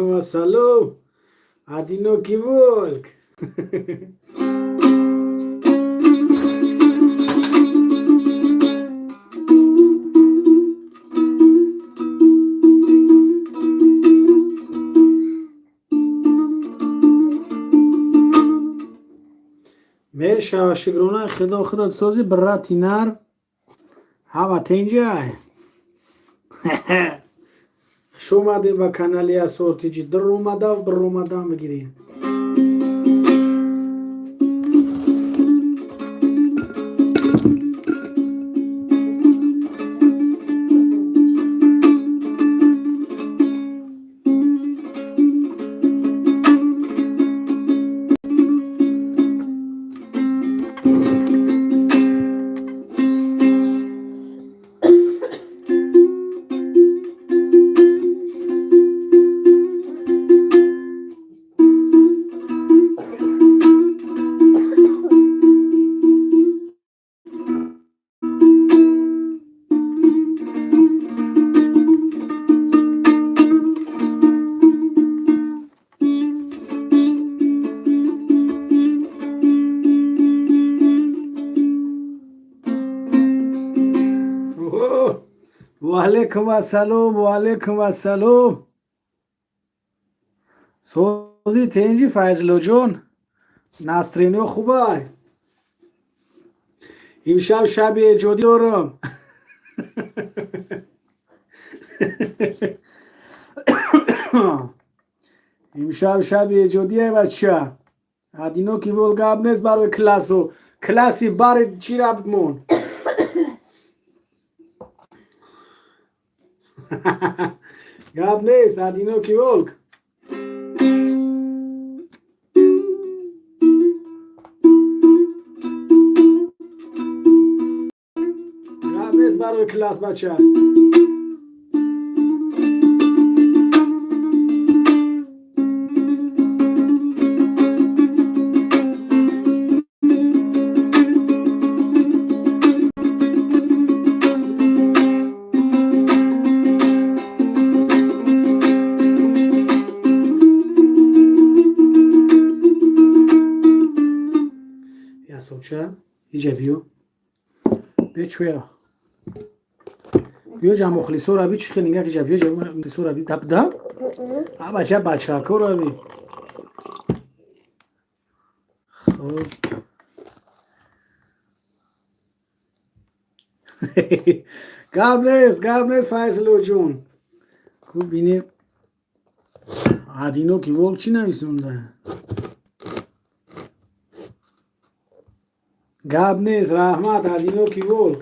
Алейкум ассалом. Одинокий волк. Мешава, шукронаи худо, худо сози, брати нар, ҳама тенҷай. Хуш омадем ба канали Асортиҷи. Дир омада, бир омадан бигирем. Ваалейкум ассалом, ваалейкум ассалом. Сози, тенҷи, Файзлоҷон, настроение хубай? Имшаб шаби эҷодӣ дорам. Имшаб шаби эҷодие, бача. Одинокий волк, гап нест барои классу класси бари чӣ рабт мон. Гап нест, одинокий волк. Гап нест барои класс, бача. Ясовча, иҷа биё, бечӯя, биё, ҷа мухлисора би, чӣ хел нига, иҷа биё, ҷа мухлисора би, дабда а бача, бачакора би. Хоб, гап нест, гап нест, Файзлоҷон. Ку бинем, Одинокий волк чӣ нависонда? Гап нест, раҳмат, Одинокий волк.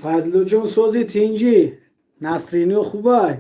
Фазлуҷон, сози, тинҷӣ, настроение хубай?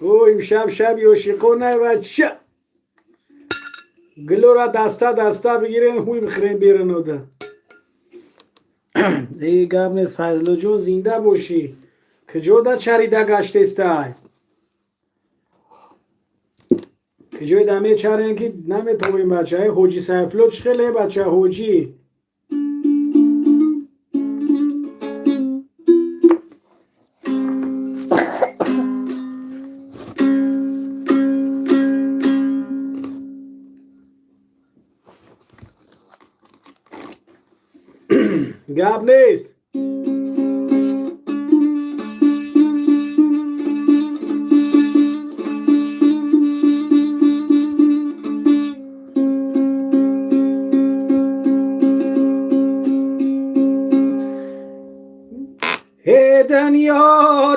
О, имшаб шаби ошиқонай, бача. Гулора даста даста бигирен, ҳуй бихӯрен, беранода. Э, гап нест, Файзлоҷон, зинда бошӣ. Куҷода чарида гаштестай? Куҷои да мечарен, ки наметобем, бача? Э, Ҳоҷи Сайфулло, чӣ хеле, бача, ҳоҷӣ? Гап нест. Э, дунё,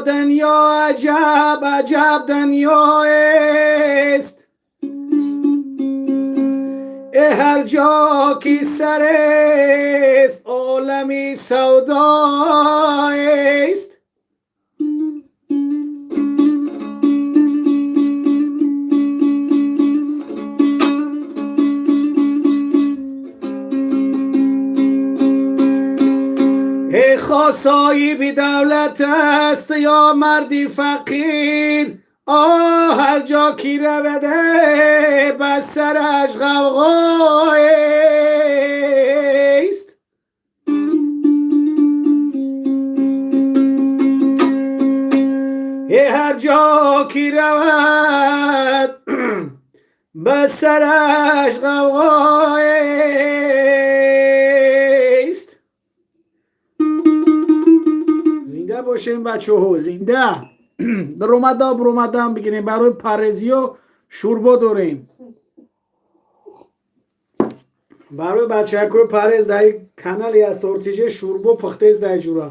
дунё, аҷаб аҷаб дунёест. Э. Ҳар ҷо ки сарест, олами савдоест. Эй, хоҳ соҳиби давлат аст ё марди фақир, о ҳар ҷо ки раваде, ба сараш ғавғоест. Э, ҳар ҷо ки равад, ба сараш ғавғоест. Зинда бошем, бачаҳо, зинда. Даромада буромадаам бигирем, барои паррезиё шӯрбо дорем. Барои бачакҳои паррез дар канали Асортиже шӯрбо пухтест дар ҷура.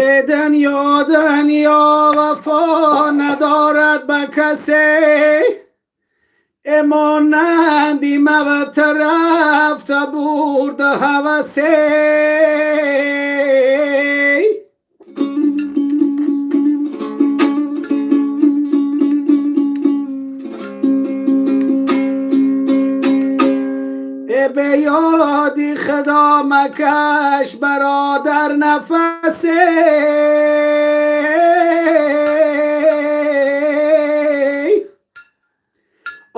Э дунё, дунё вафо надорад ба касе, э монанди мавт рафта бурд ҳавасе. Э бе ёди Худо макаш, бародар, нафасе.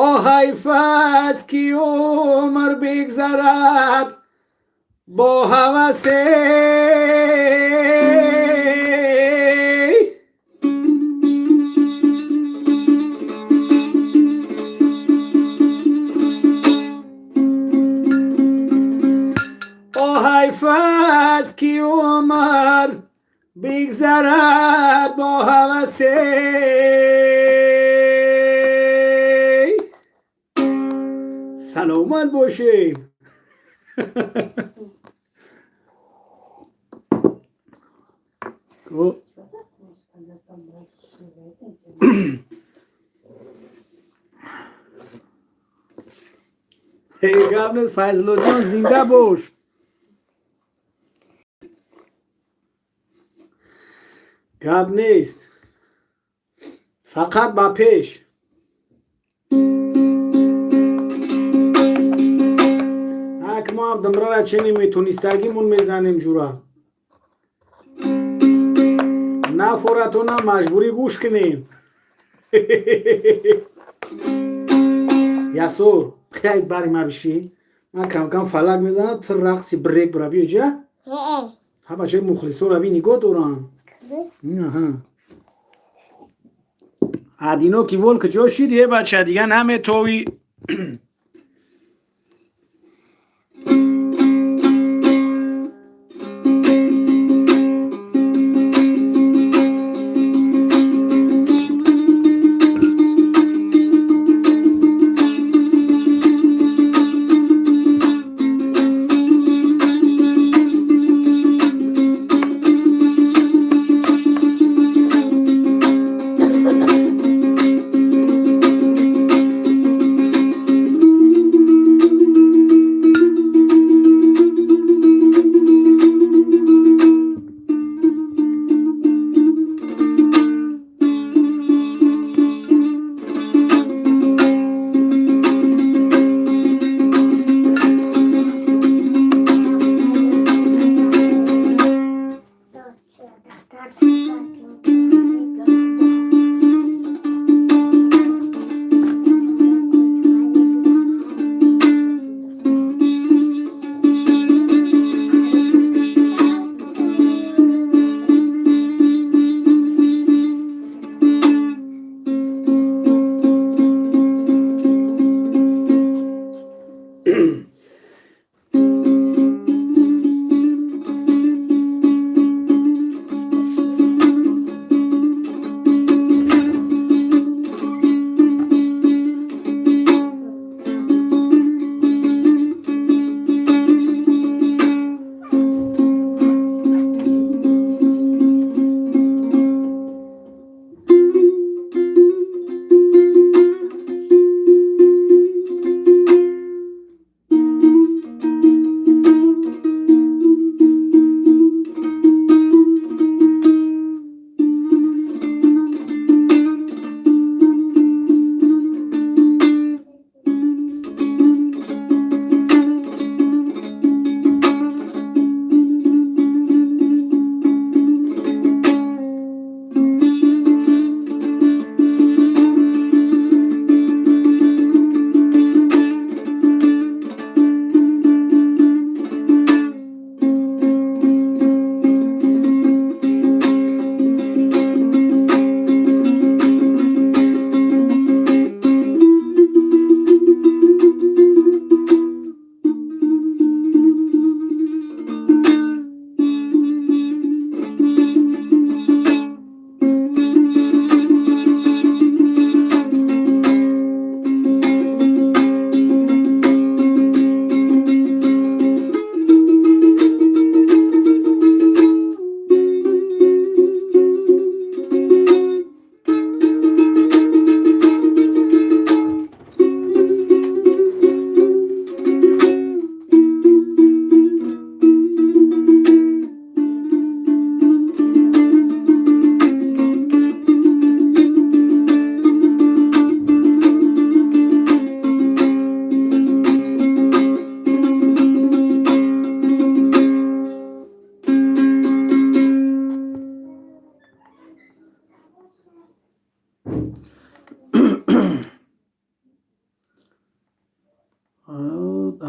О ҳайф аст, ки умр бигзарад бо ҳавасе. О ҳайф аст, ки умр бигзарад бо ҳавасе. Саломат бошем. О, Ich kann das am leichtesten. Эй, гап нест, Файзуллоҷон, зинда бош. Гап нест, фақат ба пеш. Ак мо ҳам думрара чени метонистагимон мезанем, ҷура. Нафоратона маҷбурӣ гӯш кунем. Ясур, хеле бари ма бишӣ, ман камкам фалак мезанам, ту рақси брек бура, биё ҷа. Ҳа, бачаи мухлисора би нигоҳ дорам. Аҳа. Адино ки вол куҷо шид, е бача, дига наметовӣ.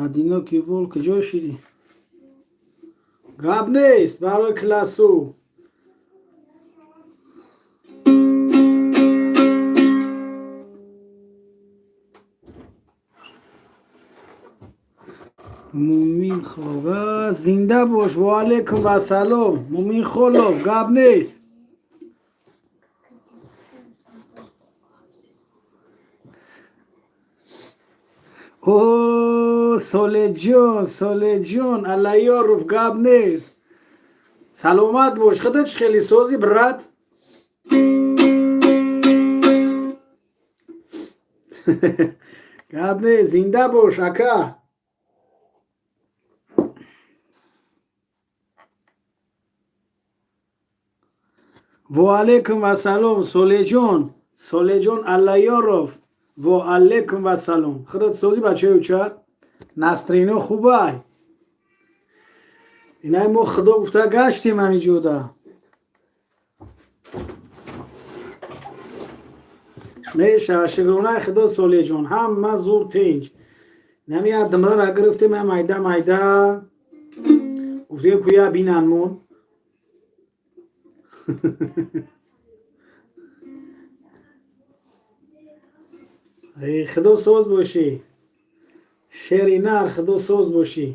Одинокий волк, куҷо шидӣ? Гап нест барои классу. Мумин Холов, зинда бош. Ва алейкум вассалом, Мумин Холов, гап нест. О, Солеҷон, Солеҷон Аллаёров, гап нест, саломат бош. Худат хеле созӣ, брат? Гап нест, зинда бош, ака. Ва алейкум вассалом, Солеҷон, Солеҷон Аллаёров, ва алейкум вассалом. Худат созӣ, бачаи уча? Настроение хубай? Инай мо худо гуфта гаштем ҳамиҷода. Мешава, шукронаи худо, Солеҷон, ҳама зур, тинҷ. Нами адмрара гирифтем, майда майда гуфтем, куя бинанмон. Худо соз бошӣ, шери нар, худо соз бошӣ.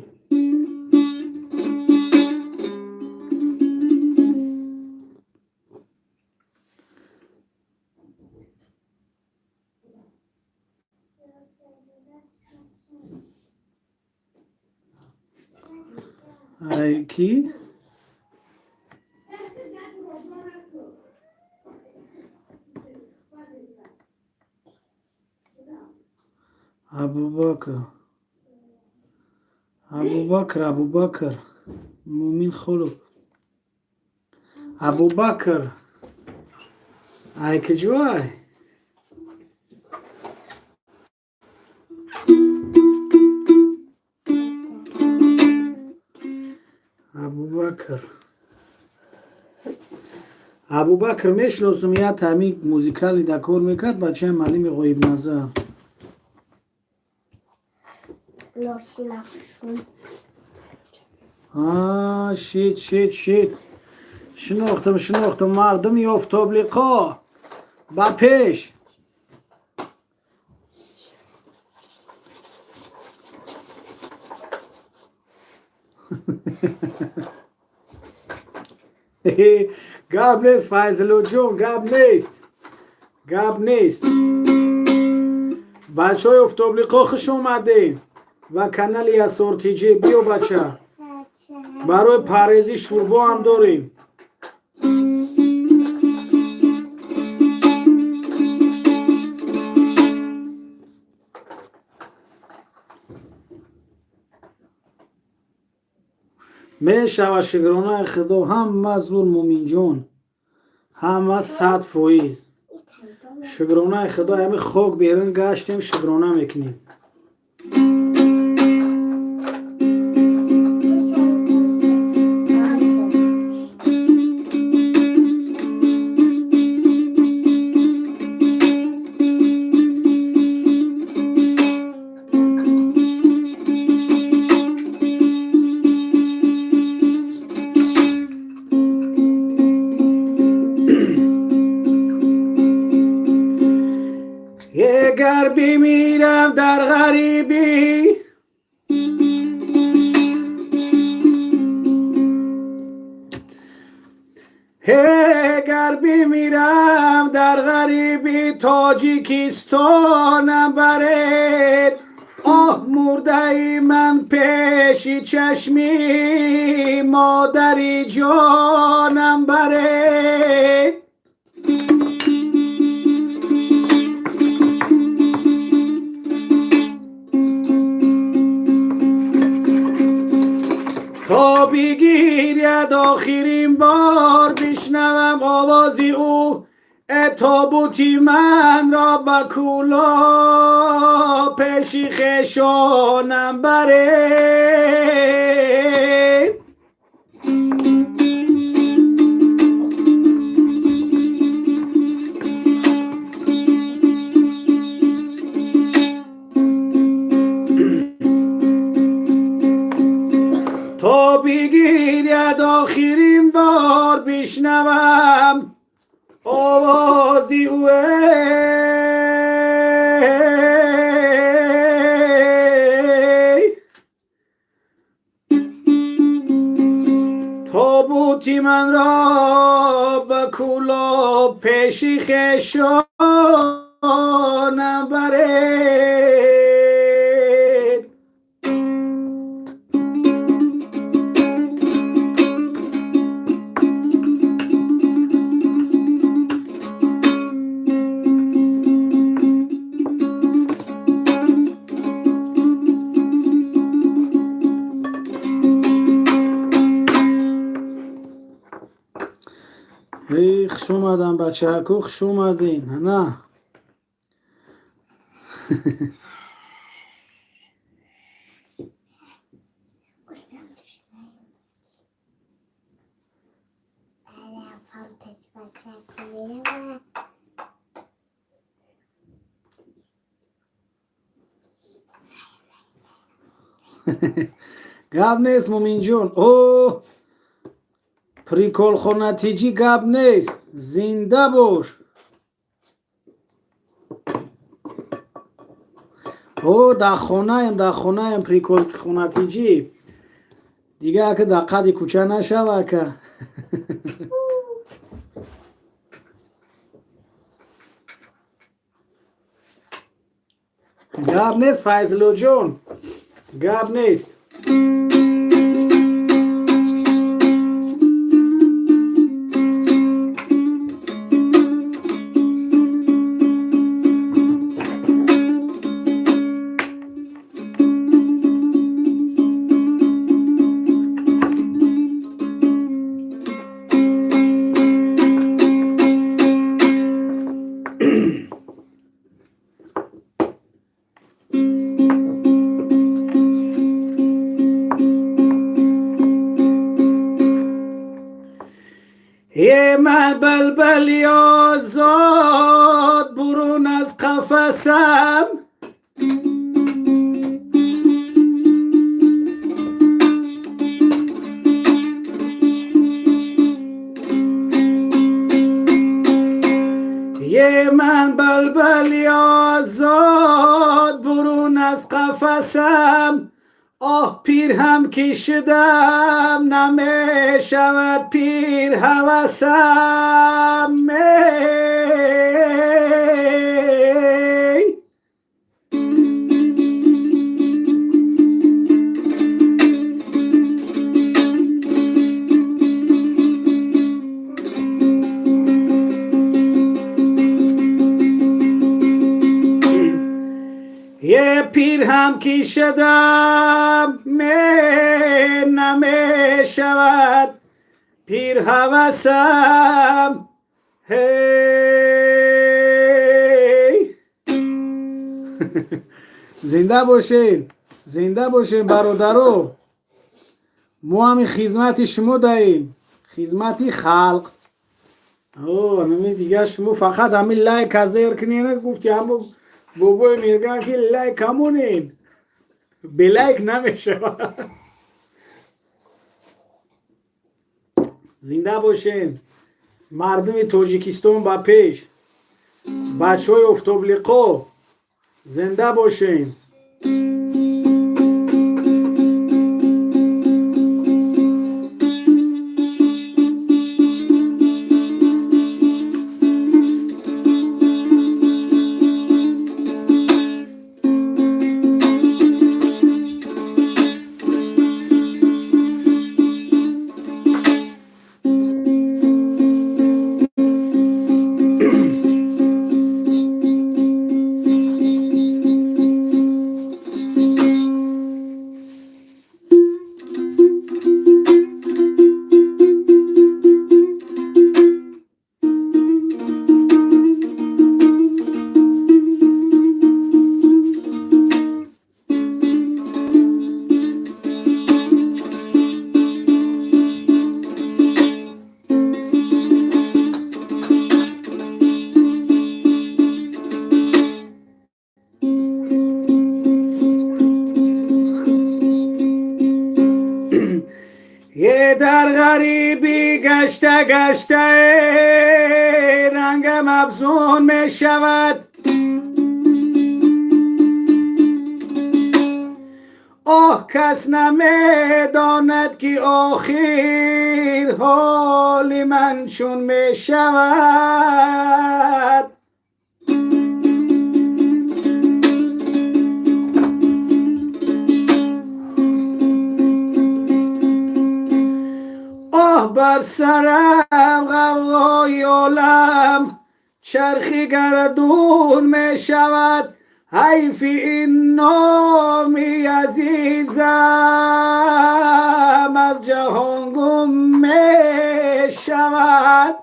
Ай ки? Абубакр, Абубакр, Абубакр, Мумин Холов, Абубакр, ай куҷоай? Абубакр, Абубакр мешиносум, як ҳами музикали да кор мекард, бачаи маълими Ғоибназар. Носинахшун. Шит, шит, шит, шинохтам, шинохтам. Мардуми Офтоблиқо, ба пеш! Гап нест, Файзилоҷон, гап нест, гап нест. Бачаҳои Офтоблиқо, хуш омадем ва канали Ясортиҷи. Биё, бача, барои парҳезӣ шӯрбо ҳам дорем. Мешава, шукронаи худо, ҳама зур, Муминҷон, ҳама 100%, шукронаи худо. Ҳами хок берун гаштем, шукрона мекунем. Эгар бимирам дар ғарибӣ, эгар бимирам дар ғарибӣ, Тоҷикистонам баред. Оҳ, мурдаи ман пеши чашми модари ҷонам баред. То бигиряд охирин бор, бишнавам овози ӯ. Тобути манро ба Кӯлоб пеши хешонам баред. Бишнавам овози ӯ, тобути манро ба Кӯлоб пеши хешонам баред. Эй, хуш омадам, бачаҳаку, хуш омадин. На, гап нест, Муминҷон. О, приколхонатиҷӣ, гап нест, зинда бош. О, дар хонаем, дар хонаем, приколхонатиҷӣ. Дига ака, дар қади кӯча нашава, ака. Гап нест, Файзлоҷон, гап нест. Е ман балбали озод, бурун аз қафасам. Е ман балбали озод, бурун аз қафасам. Оҳ, пир ҳам ки шудам, намешавад пир ҳавасам. Эй. Е пир ҳам ки шудам, намешавад пир ҳавасам. Ҳей, зинда бошед, зинда бошед, бародаро. Мо ҳами хизмати шумо даем, хизмати халқ. О, нами дигар шумо фақат ҳамин лайка зер кунед. Гуфти ҳамо бобои мирган, ки лайк ҳамонед, бе лайк намешавад. Зинда бошед, мардуми Тоҷикистон ба пеш, бачаҳои офтоблиқо, зинда бошед. Гашта гашта рангам афзун мешавад. Оҳ, кас намедонад, ки охир ҳоли ман чун мешавад. Оҳ, бар сарам ғавғои олам чархи гардун мешавад. Ҳайфи ин номи азизам аз ҷаҳон гум мешавад.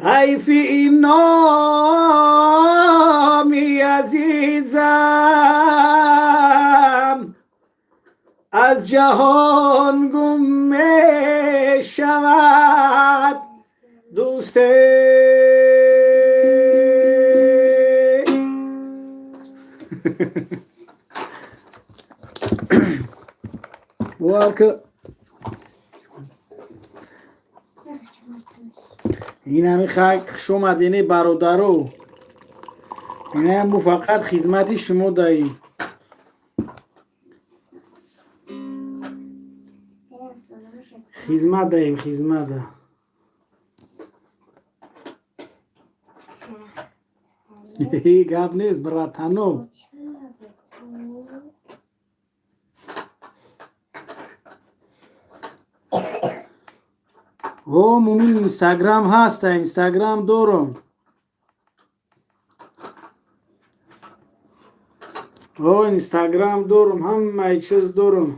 Ҳайфи ин номи азизам аз ҷаҳон гум мешавад. Дӯсте, бовар ки, инами хак хуш омадини, бародаро. Инам бу фақат хизмати шумо даем. Хизмат даем, хизмата. Гап нест, братано. О, мумин, Инстаграм ҳаста, Инстаграм дорам. О, Инстаграм дорам, ҳамаи чиз дорам.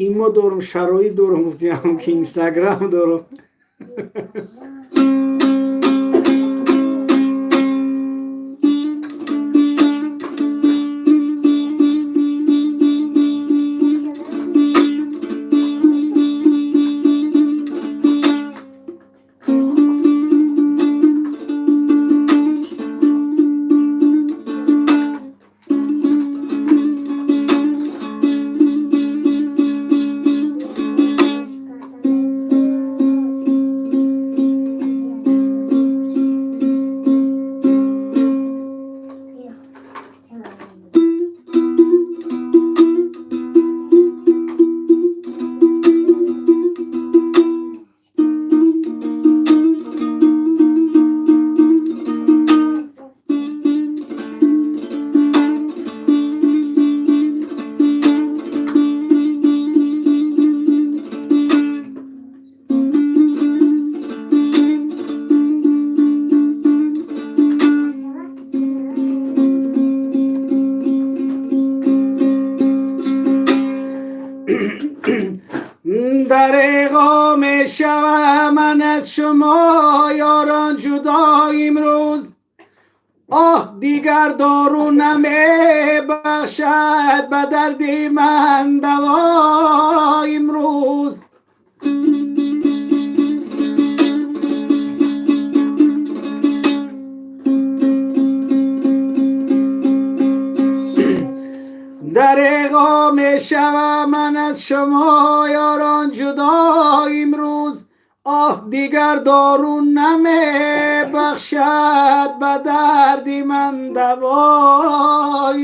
Имо дорам, шароит дорам, гуфтиам ки Инстаграм дорам. Дареғо мешавам ман аз шумо, ёрон, ҷудо имрӯз. Оҳ, дигар дору намебахшад ба дарди ман даво имрӯз. Дареғо мешавам ман аз шумо, ёрон, ҷудо имрӯз. Оҳ, дигар дору намебахшад ба дарди ман даво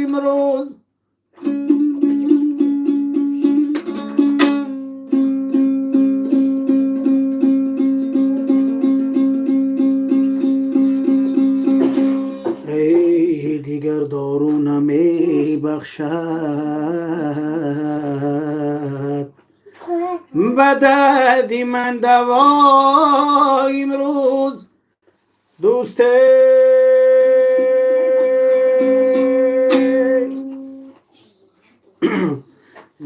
имрӯз. Эй, дигар дору намебахшад ба дарди ман даво имрӯз. Дӯсте,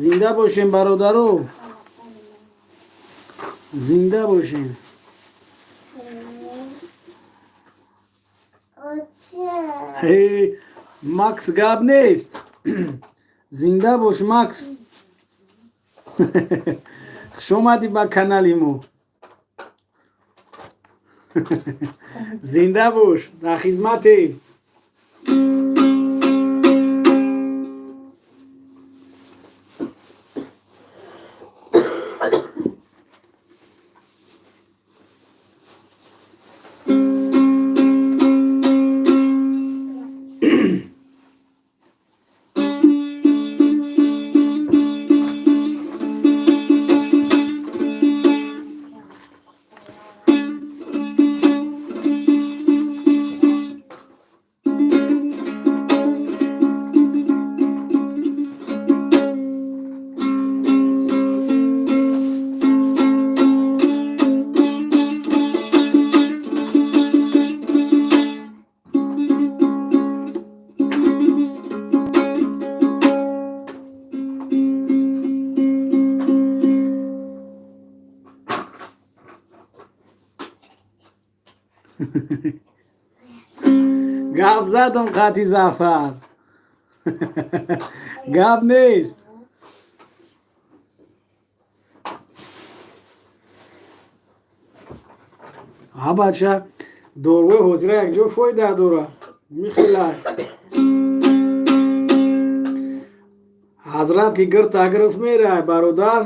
зинда бошем, бародаро, зинда бошем. Эй, Макс, гап нест, зинда бош, Макс. Хуш омадӣ ба канали мо. Зинда бош, дар хизматем. Гап задам қати Зафар, гап нест. Ҳа, бача, дорвои ҳозира якҷо фоида дора. Михела ҳазрат ки гирта гирифт, мерай, бародар.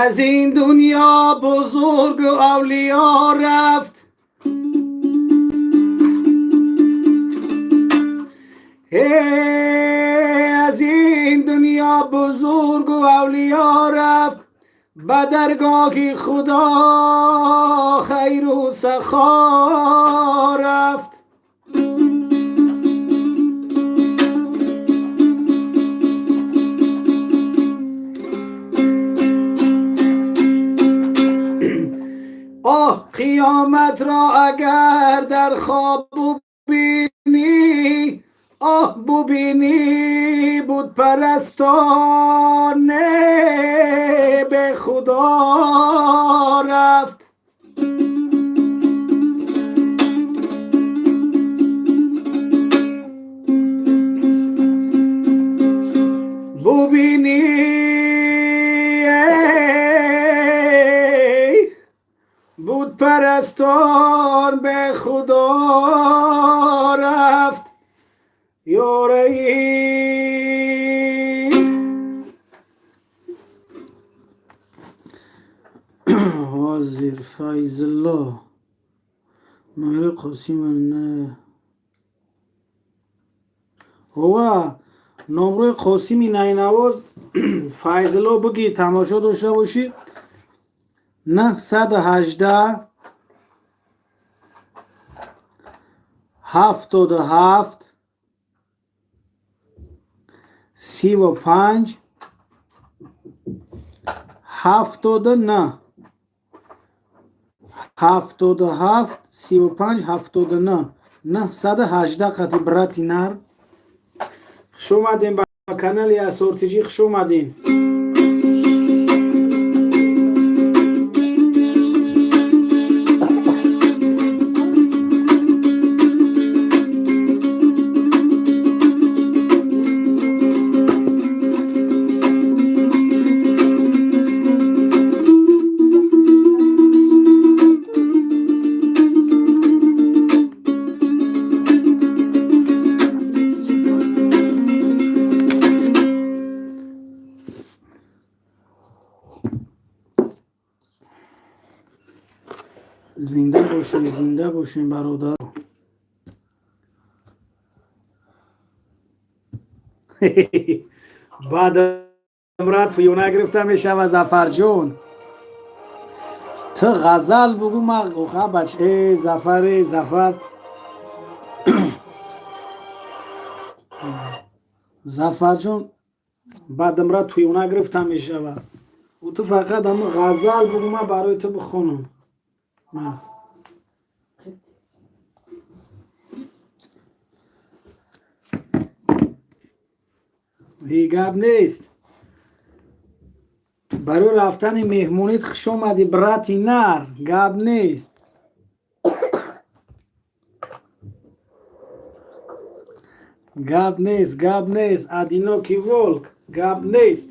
Аз ин дунё бузургу авлиё рафт. Аз ин дунё бузургу авлиё рафт, ба даргоҳи Худо хайру сахо рафт. Оҳ, қиёматро агар дар хоб бубинӣ, оҳ, бубинӣ, бутпарастон бе Худо рафт. Бубинӣ, бутпарастон бе Худо рафт. Ёраи ҳозир Файзулло номери Қосима не ҳова, номрои Қосими найнавоз. Файзулло, буги, тамошо дошта бошӣ: 918 77 35 79, 77 35 79, 918 қати. Брати нар, хуш омадем ба канали Асортиҷӣ, хуш омадем. Зинда бошем, зинда бошем, бародар. Баъд туёна гирифта мешава. Зафарҷон, ту ғазал бугӯ, ма бач э Зафар, э Зафар, Зафарҷон, баъдамра туёна гирифта мешава. Ту фақат ҳама ғазал бугӯ, ма барои ту бихонам. Гап нест. Барои рафтани меҳмонит хуш омадӣ, брати нар. Гап нест, гап нест, гап нест. Одинокий волк, гап нест.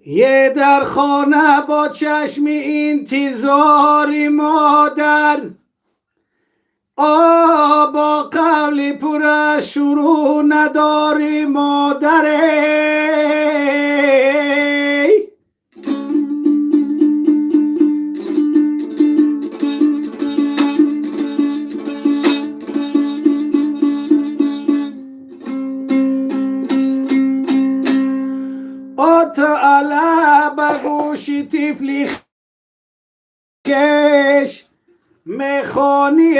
یه در خانه با چشم انتظار مادر، آ با قول پر شروع نداری مادر. تعالی به گوشی طفلی کش میخوانی،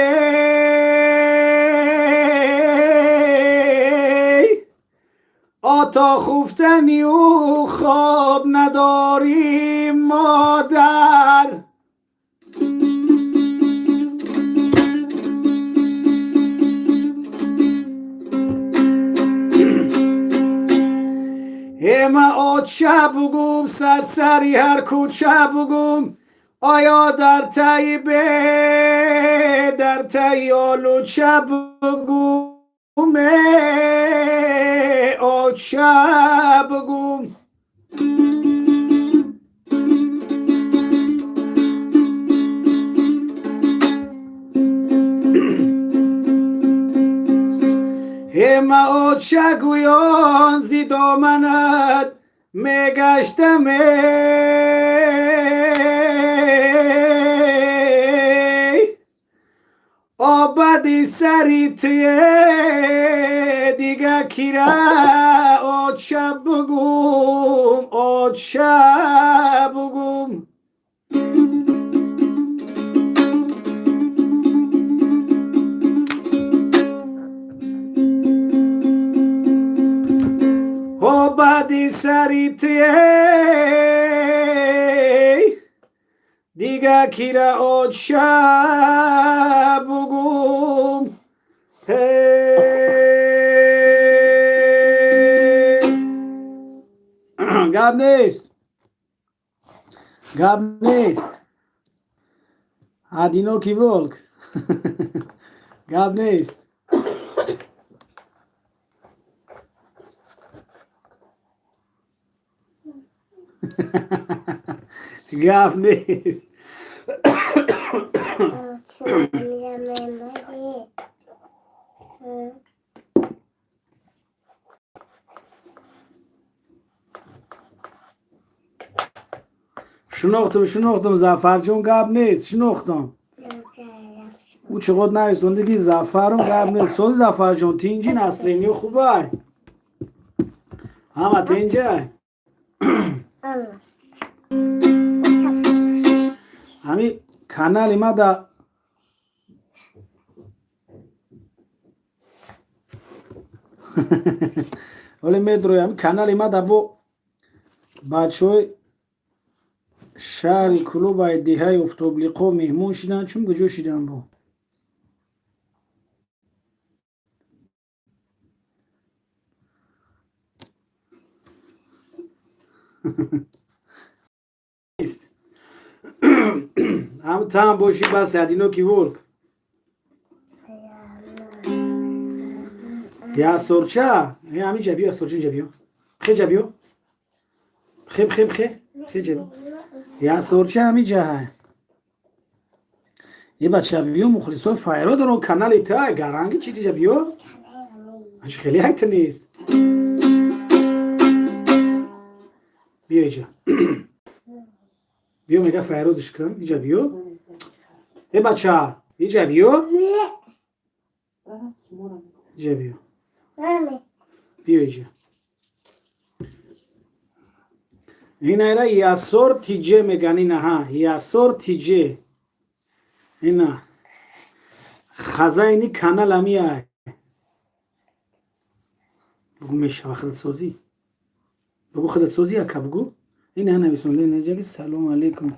آتا خفتنی او خواب نداری مادر. اما آچه بگم، سرسری هر کوچه بگم، آیا در تایی به در تایی آلوچه بگم، آچه بگم. اما آچه گویان زی دامنت میگشتم، آبادی سری توی دیگه کیره آچه بگم، آچه بگم. آبادی سری توی دیگه کیره آچه بگم. گپ نیست، گپ نیست. Одинокий волк، گپ نیست. گپ نیست. Шинохтам, шинохтам, Зафарҷон, гап нест, шинохтам. Ӯ чӣ худ нависонди ки Зафарум, гап нест. Сози, Зафарҷон, тинҷи, настроение хубай, ҳама тинҷай. Ҳами канали ма да ҳоле медроям, канали ма да бо бачаҳои шаҳри Кулобаи деҳаи Офтоблиқо меҳмон шиданд. Чун куҷо шиданд бо нест. Ҳам таам бошӣ, бас. Одинокий волк. Ясорча, ҳамиҷа биё, Ясорча, инҷа биё, хеҷа биё, хеб, хеб, хе, хеҷа биё. Ясорча, ҳамиҷа ҳай. Е, бача, биё, мухлисо файро дорон канали та гаранги чи тиҷа биё. Хеле ҳайта нест. Биё иҷа. Биё, мега, файродиш кун. Иҷа биё. Е, бача, иҷа биё. Иҷа биё. Биё иҷа. Инайра Ясор Тиҷе меган, инаҳа, Ясор Тиҷе. Ина. Хазайни канал амиай. Бугу, мешава худатсозӣ. Бугу, худатсозӣ, ака, бугу. Ина нависонда инаҷаги: салом алейкум.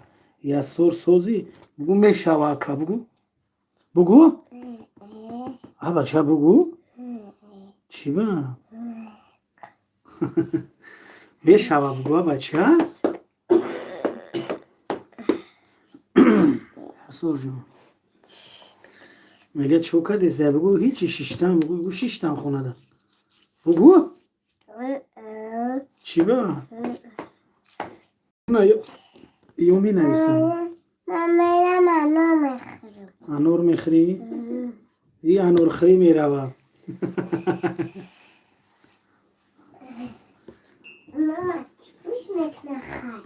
Ясор созӣ. Бугу, мешава, ака, бугу. Бугу? А, бача, бугу? Чӣ ба? Мешава, бугу, а, бача? Ясор ҷон. Мега, чо кардеса? Бугу, ҳичи, шиштам, бугу, шиштам хонада. Бугу? Чӣ ба? Ё менависам. Анор мехӯрӣ? И анорхӯрӣ мерава. Мама, гӯш мекна хай.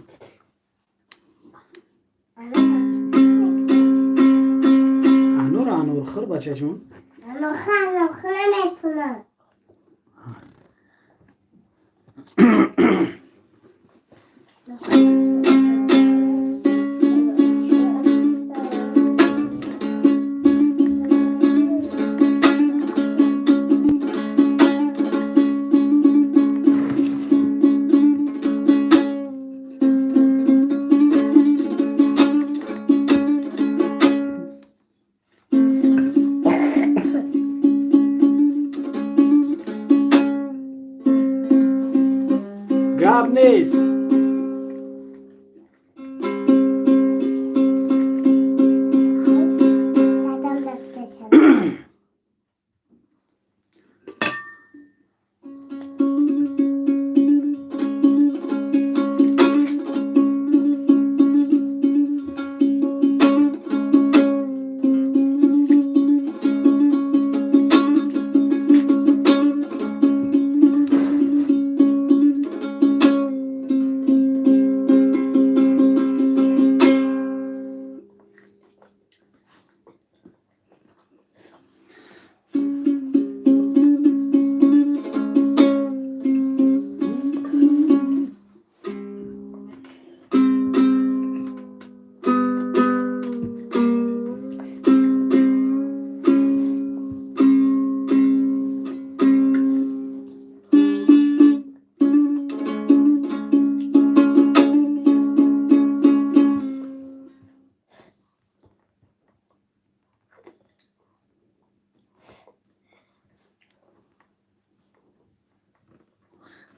Анор, анорхӯр, бачаҷон. Анорхӯр, анорхӯр наметунам. Гап нест. Дадам дасташам.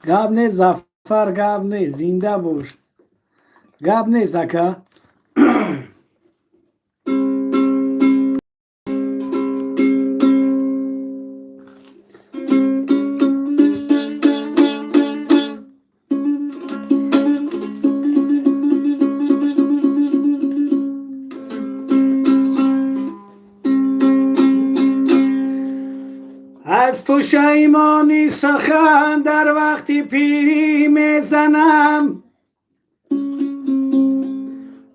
Гап нест, Зафар, гап нест, зинда бош. Гап нест, ака. Аз пушаймонӣ сухан дар вақти пирӣ мезанам.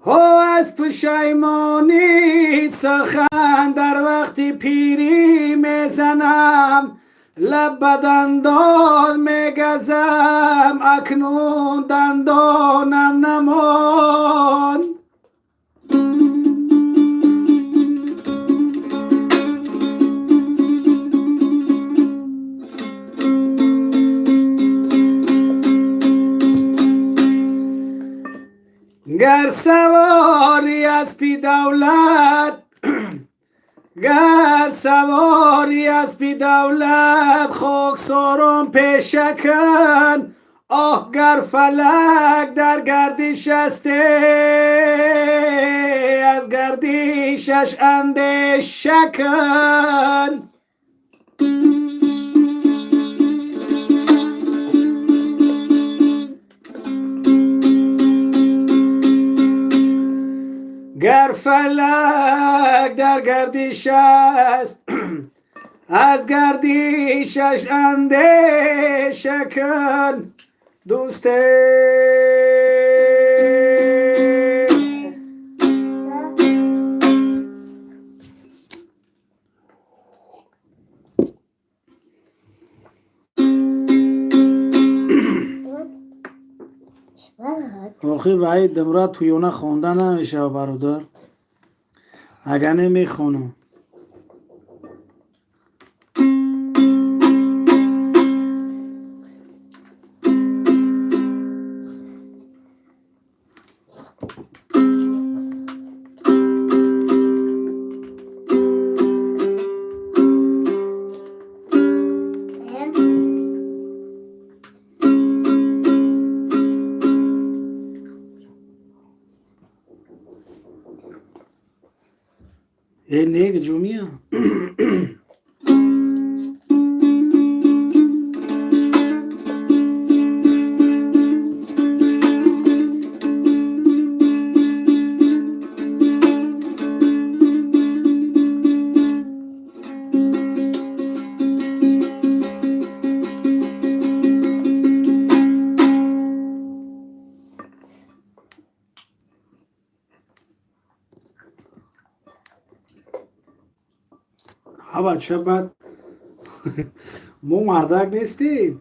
Ҳо, аз пушаймонӣ сухан дар вақти пирӣ мезанам, лаб ба дандон мегазам, акнун дандонам намонд. Гар савори аспи давлат, гар савори аспи давлат, хоксорон пеша кан. Оҳ, гар фалак дар гардиш асте, аз гардишаш андеша кан. Гар фалак дар гардиш аст, аз гардишаш андеша кун, дӯсте. Охи, ваи думра туёна хонда намешава, бародар, агар немехонам. Э, не, ҷумия. Ҳа, бача, баъд мо мардак нестем.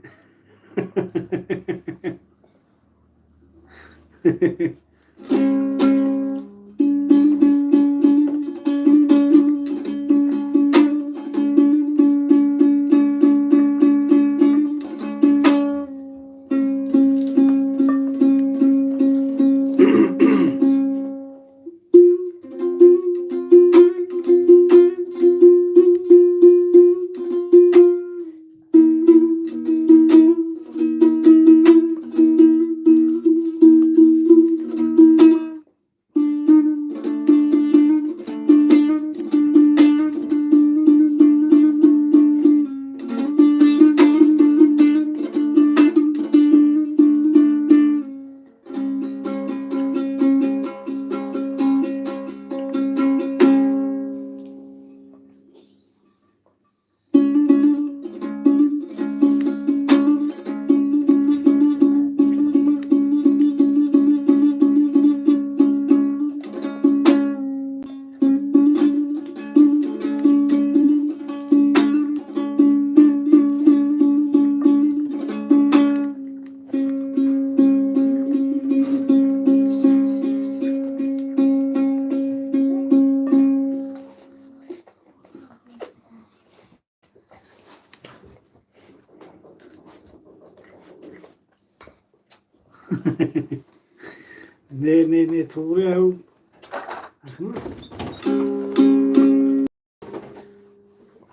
Не, не, не, туғри.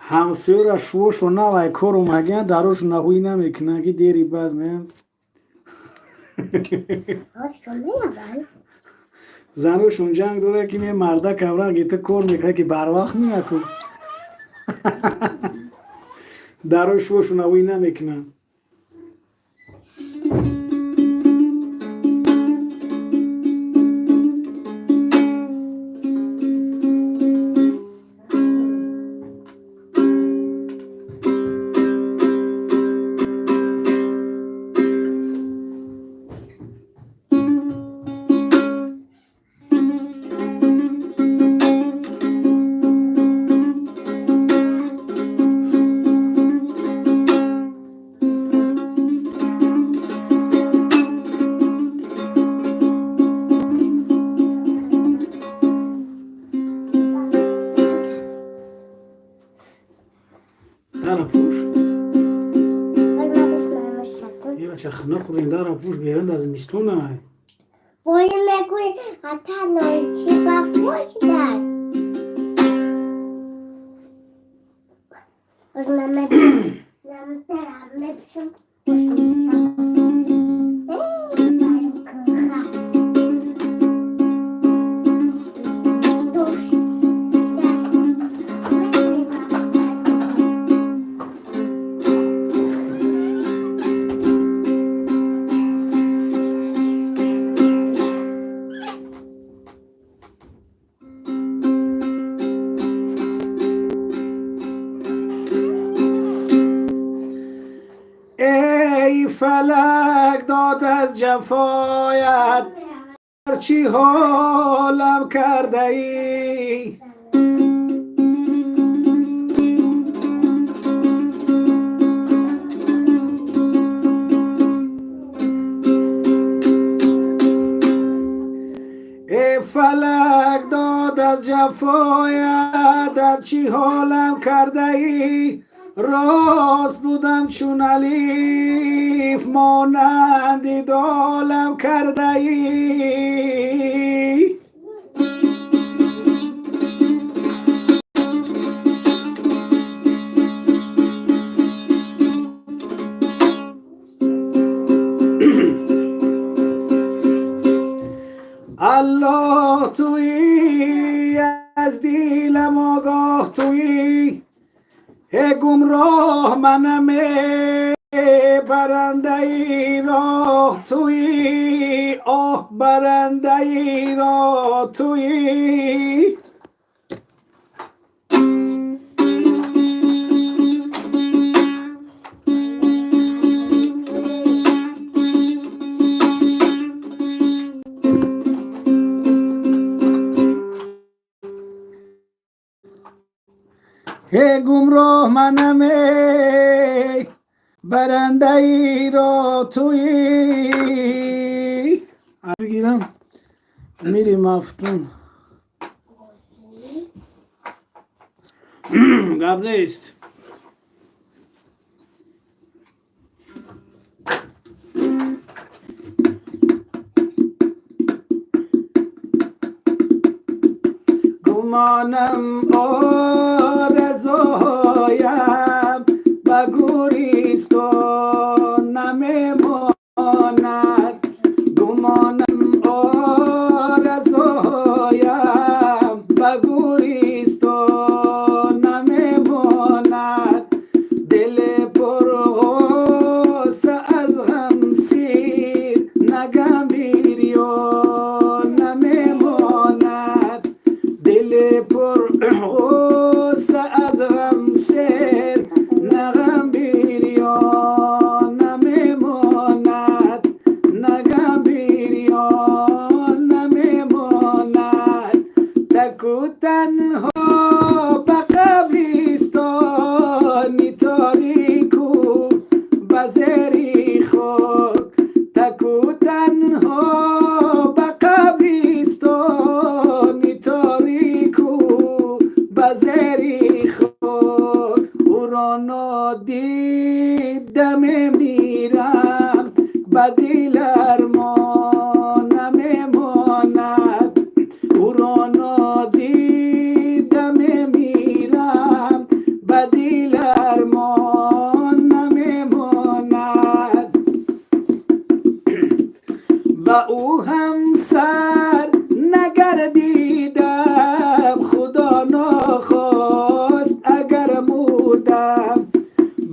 Ҳамсӯра шувошо навай кор омагиан, дарош наҳуӣ намекунанд, ки дери баъд меянд. Заношон ҷанг дорад, ки ме марда камранг ито кор мекунад, ки барвақт меяку дарои шувошо наҳуӣ намекунанд. Дара пӯш. Бача, хина хӯрем, дара пӯш, берун да зимистона. Вой, мегӯй, ата нойчи ба фӯшдар. Боз ман намтарам мепӯшам, пӯшам. Эй, барм кунха. Что ж, Фалак дод аз ҷафоят, чӣ ҳолам кардаӣ. Эй фалак дод аз ҷафоят, дар чӣ ҳолам кардаӣ. Рост будам чун алиф, монанди долам кардаӣ. Аллоҳ туӣ, аз дилам огоҳ туӣ, э гумроҳ манам, барандаи роҳ туӣ, оҳ, барандаи роҳ туӣ. Э гумроҳ манам, барандаи роҳ туӣ. Бигирам, мири мафтун, гап нест. Гумонам орзуҳоям ба гӯристон намемонад, гумонам орзуҳоям ба гӯристон намемонад, дили пурғусса аз ғам сир нагам бирён намемонад, дили пурғусса аз ғам сир нагам бирён намемонад, нагам бирён намемонад. Таку танҳо ба қабристони торику ба зери хок, таку танҳо ба қабристони торику ба зери хок, ӯро нодида мемирам, ба дил армон намемонад, ӯро нодида мемирам, ба дил армон намемонад. Ва ӯ ҳамсар нагардидам, худо нохост агар мурдам,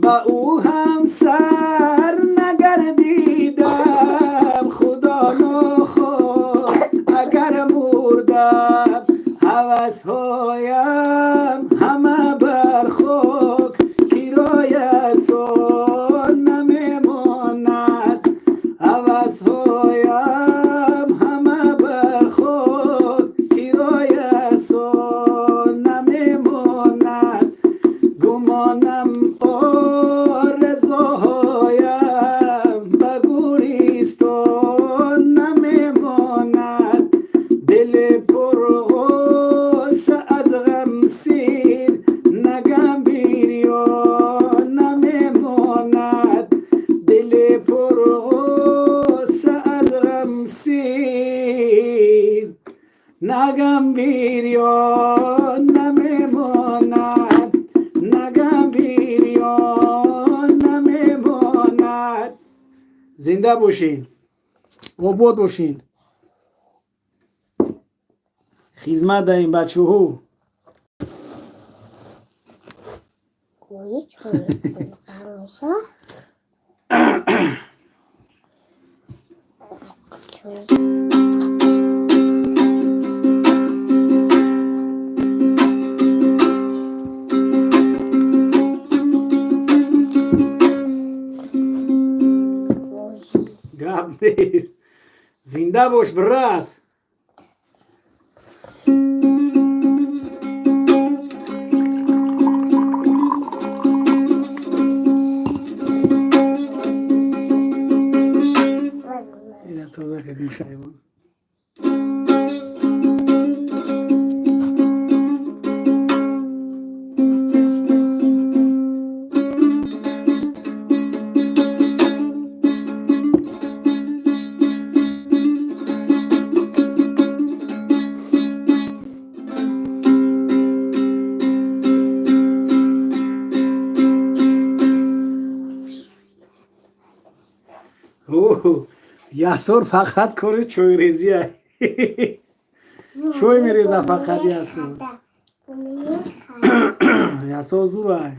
ба ӯ ҳамсар нагардидам, худо нохост агар мурдам, ҳавасҳоям ҳама бар хок кироясон намемонад, ҳавасҳоям ҳама бар хок кироясон намемонад. Гумонам орзуҳоям ба гӯристон намемонад, дили пурғусса аз ғам сир нагам бирён намемонад, дили пурғусса аз ғам сир нагам бирён намемонад, нагам бирён намемонад. Зинда бошин, обод бошин. Хизмат даем, бачаҳо. Ой, чуете, там еще? Нест. Зинда бош, брат. Ина тоза как мушайвон. Ясор фақат кори чойрезия. Чой мереза фақат Ясор. Ясор зурай.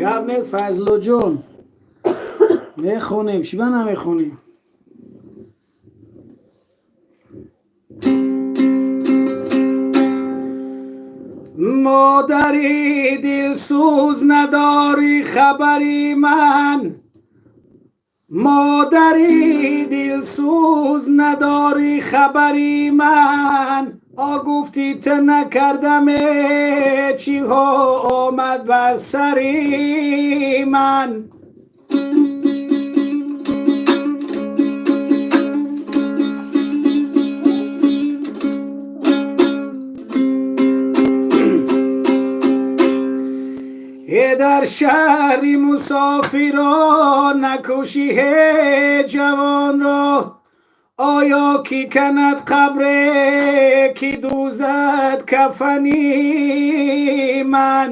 Гап нест, Файзуллоҷон, мехонем. Чиба намехонем? Модари дилсӯз, надорӣ хабари ман. Модари дилсӯз, надорӣ хабари ман. О, гуфтӣ ту накардаме, чиҳо омад бар сари ман. Е, дар шаҳри мусофирон накушӣ ҳеҷ ҷавонро. Оё кӣ канад қабре, кӣ дӯзад кафани ман?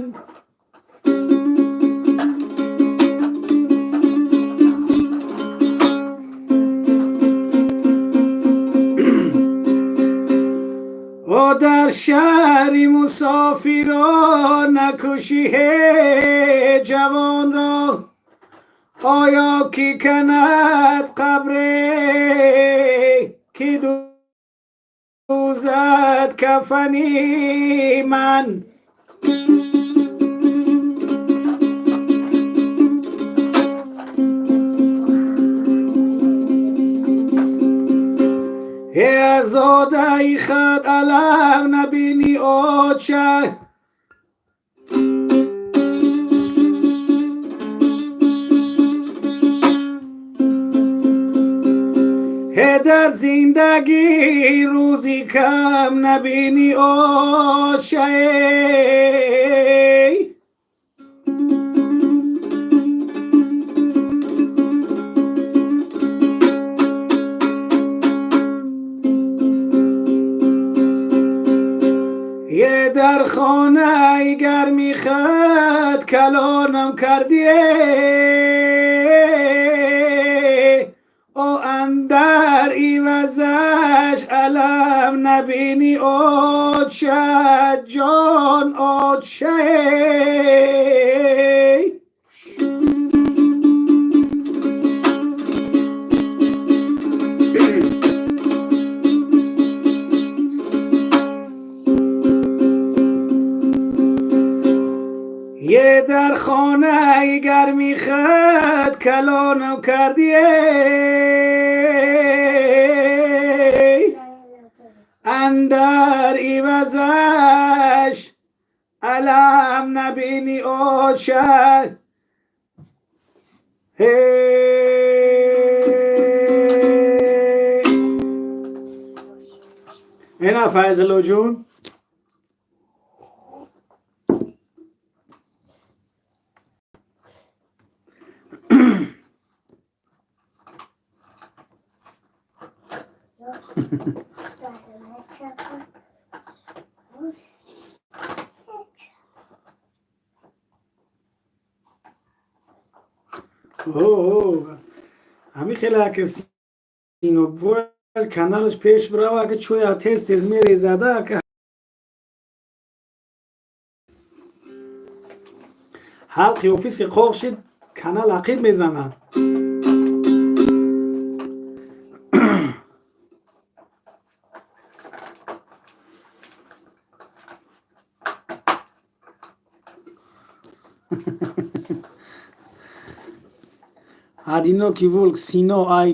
О, дар шаҳри мусофирон накушӣ ҳеҷ ҷавонро. Оё кӣ канад қабре, кӣ дӯзад кафани ман? Аз зодаи худ алам набинӣ, оча. Дар зиндагӣ рӯзи кам набинӣ, оча. Е, дар хонаи гарми худ калонам кардие, о, андар ивазаш алам набинӣ, оча ҷон, оча. Е, дар хонаи гарми худ калонам кардие, андар ивазаш алам набинӣ, оча. Ҳе. Ина, Файзаллоҷон. Ҳамин хеле ака сино каналаш пеш бирава, ака, чоя тез тез мерезада, ака. Ҳалқи офис ки қоқ шид, канал ақиб мезанад. Одинокий волк Сино ай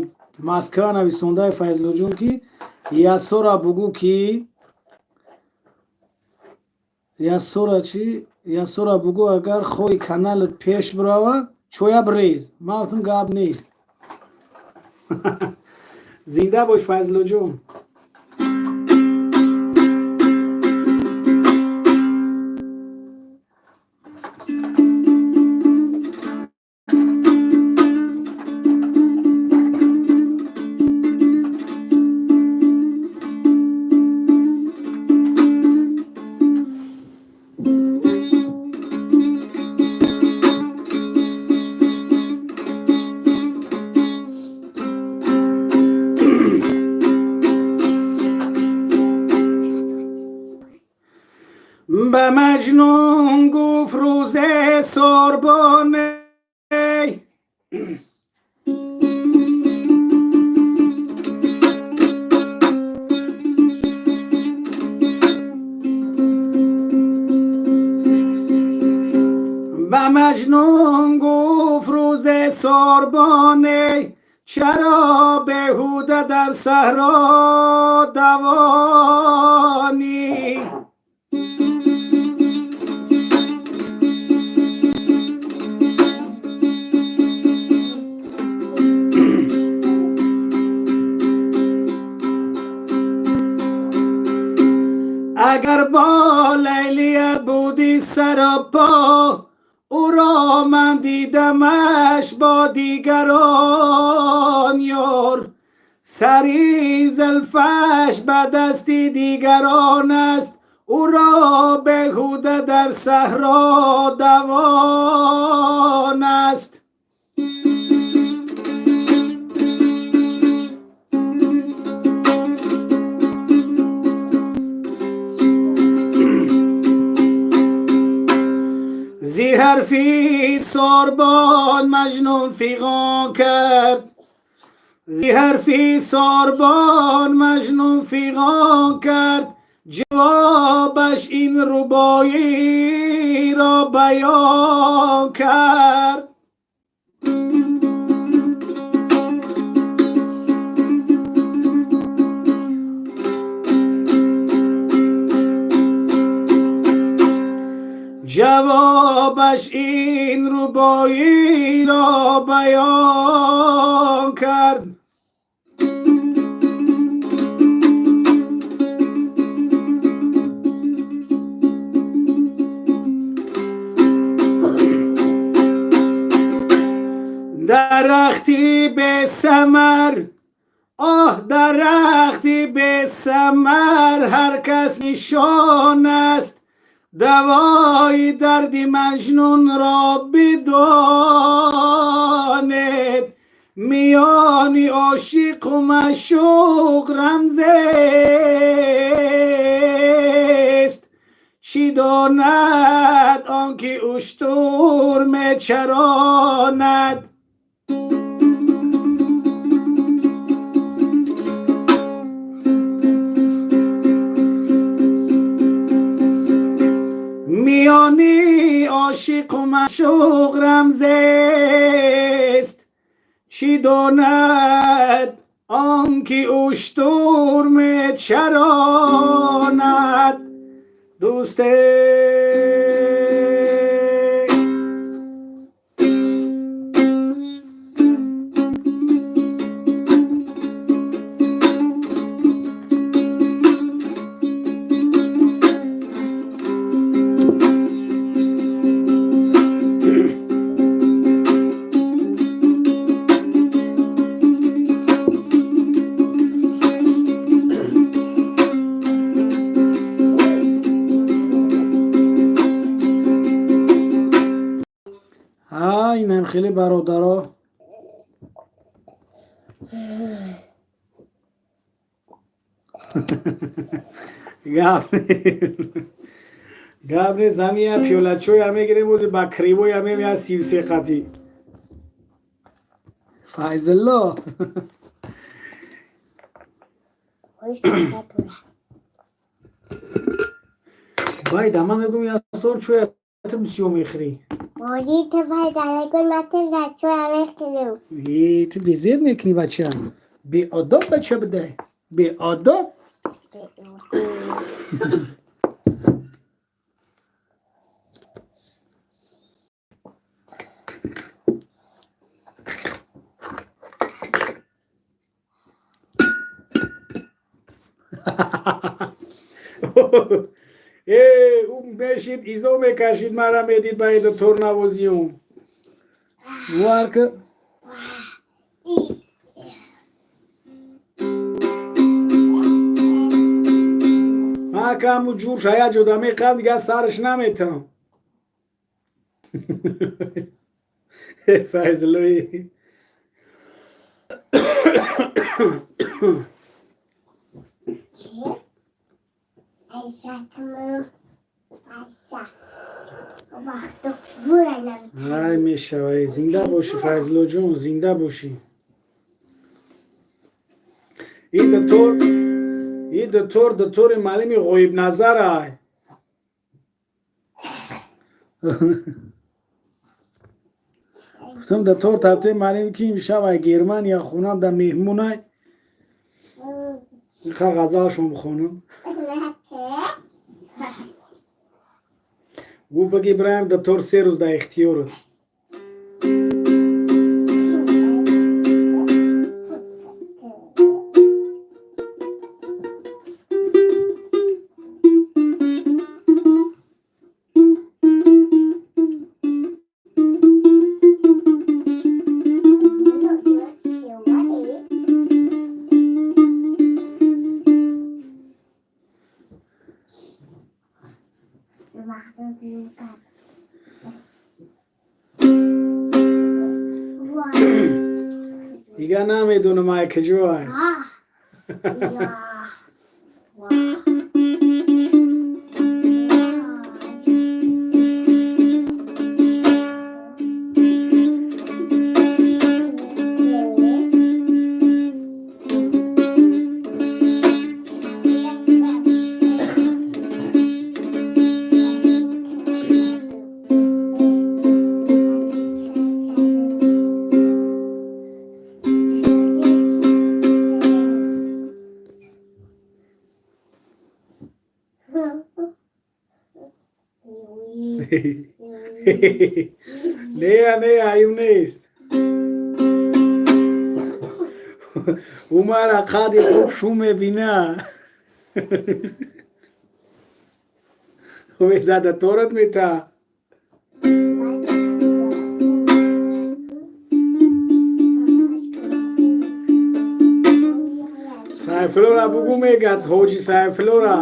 Москва нависондаи, Файзлоҷон, ки Ясора бугӯ, ки Ясора чи, Ясора бугӯ, агар хоҳи каналат пеш бирава, чоя бирез. Ман гуфтам, гап нест. Зинда бош, Файзлоҷон. Ба Маҷнун гуфт рӯзе сорбоне. Ба Маҷнун гуфт рӯзе сорбоне, чаро беҳуда дар саҳро давонӣ? Агар бо Лайлият будӣ саропо, ӯро ман дидамаш бо дигарон ёр. Сари зулфаш ба дасти дигарон аст, ӯро беҳуда дар саҳро давон аст. Зи ҳарфи сорбон Маҷнун фиғон кард, зи ҳарфи сорбон Маҷнун фиғон кард, ҷавобаш ин рубоиро баён кард. Ҷавобаш ин рубоиро баён кард. Дарахти бесамар, оҳ, дарахти бесамар ҳар кас нишон аст. Давои дарди Маҷнунро бидонед. Миёни ошиқу маъшуқ рамзест. Чӣ донад он ки уштур мечаронад? Миёни ошиқу маъшуқ рамзест. Чӣ донад он ки уштур мечаронад? Дӯсте. Инам хеле, бародаро. Гап нест, ҳамин я пиёлачоя мегирем, бози ба кривоя мемея 33 қатӣ. Файзулло. Ой, температура. Байда, ман мегӯм, я сор чоя ту бисёр мехӯрӣ. Бори ту пайда мати за чоя мехӯрем. Е, ту безеб мекунӣ, бача. Беодоб бача бидай. Беодоб. Э, ӯ мешид, изо мекашид, мара медид ба эда торнавозиюм. Варка. Ҳакаму ҷур шая ҷода меқам, дигар сарш наметам. Файзлои. Айша, кымым. Айша. Вақту зуранам. Ай, мешавай, зинда бошӣ, Файзлоҷон, зинда бошӣ. И дутор, дутори маълими ғоибназар ай. Гуфтам, дутор табте маълим, ки имшаб ай Германия хонам да меҳмонай. Иқа ғазалшон бихонам. Гӯ баги Ибраҳим, дутор 3 рӯз дар ихтиёрат. Дигар намедонам ай куҷо ай. Я. Ва. Не, не, аю нест. Умара қади хуб шу мебина. Зада торат мета. Сайфлора бугу, мегац ҳоҷи Сайфлора.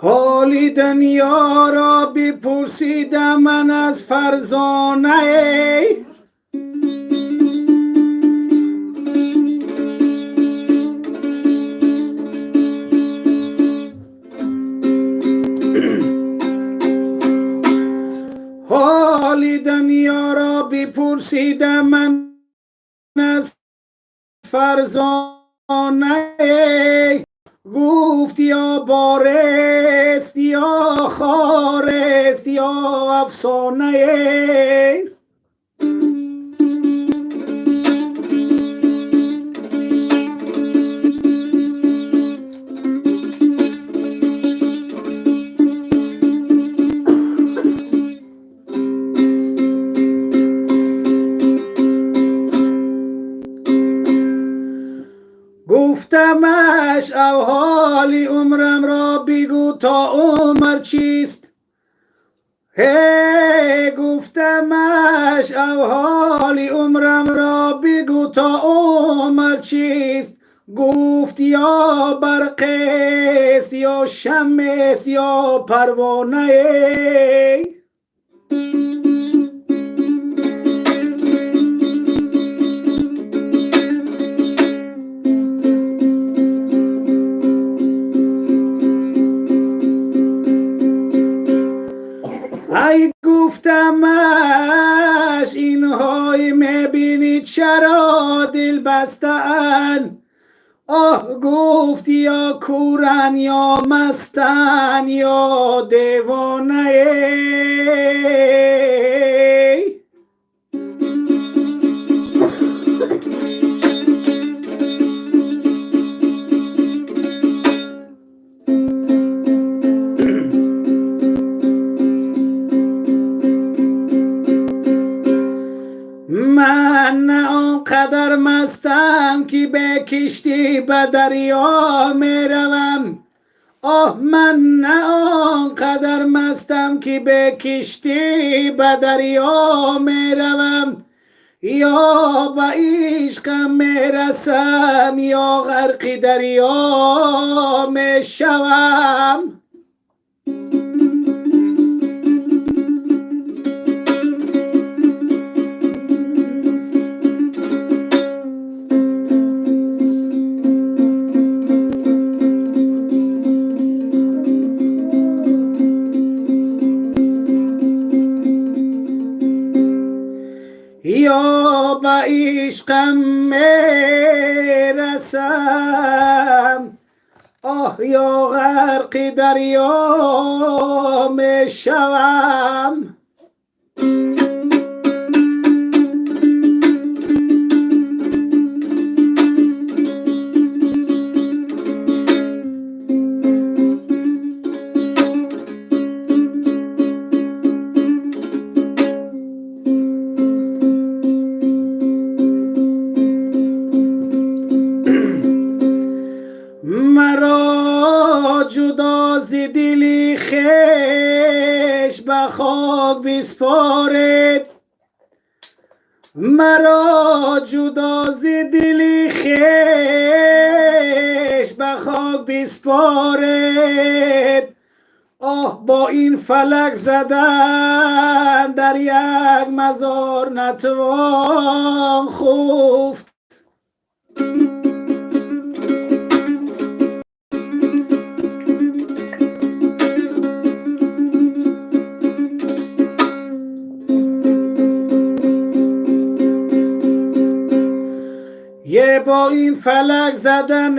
Ҳоли дунёро бипурсидам ман аз фарзонае. Ҳоли дунёро бипурсидам ман аз фарзонае. Гуфт: ё борест, ё хорест, ё афсонаест. Гуфтамаш: авҳоли умрамро бигӯ, то умр чист? Ҳе, гуфтамаш: авҳоли умрамро бигӯ, то умр чист? Гуфт: ё барқест, ё шамест, ё парвонае. Ай, гуфтамаш: инҳои мебинӣ, чаро дил бастаанд? Оҳ, гуфт: ё кӯран, ё мастан, ё девонае. Ман на он қадар мастам, ки бе киштӣ ба дарё меравам. Оҳ, ман на он қадар мастам, ки бе киштӣ ба дарё меравам. Ё ба ишқам мерасам, ё ғарқи дарё мешавам. Ё ба ишқам мерасам, оҳ, ё ғарқи дарё мешавам. Маро ҷудо зи дили хеш ба хок биспоред, маро ҷудо зи дили хеш ба хок биспоред. Оҳ, бо ин фалак задан дар як мазор натвон хуфт. Е, бо ин фалак задан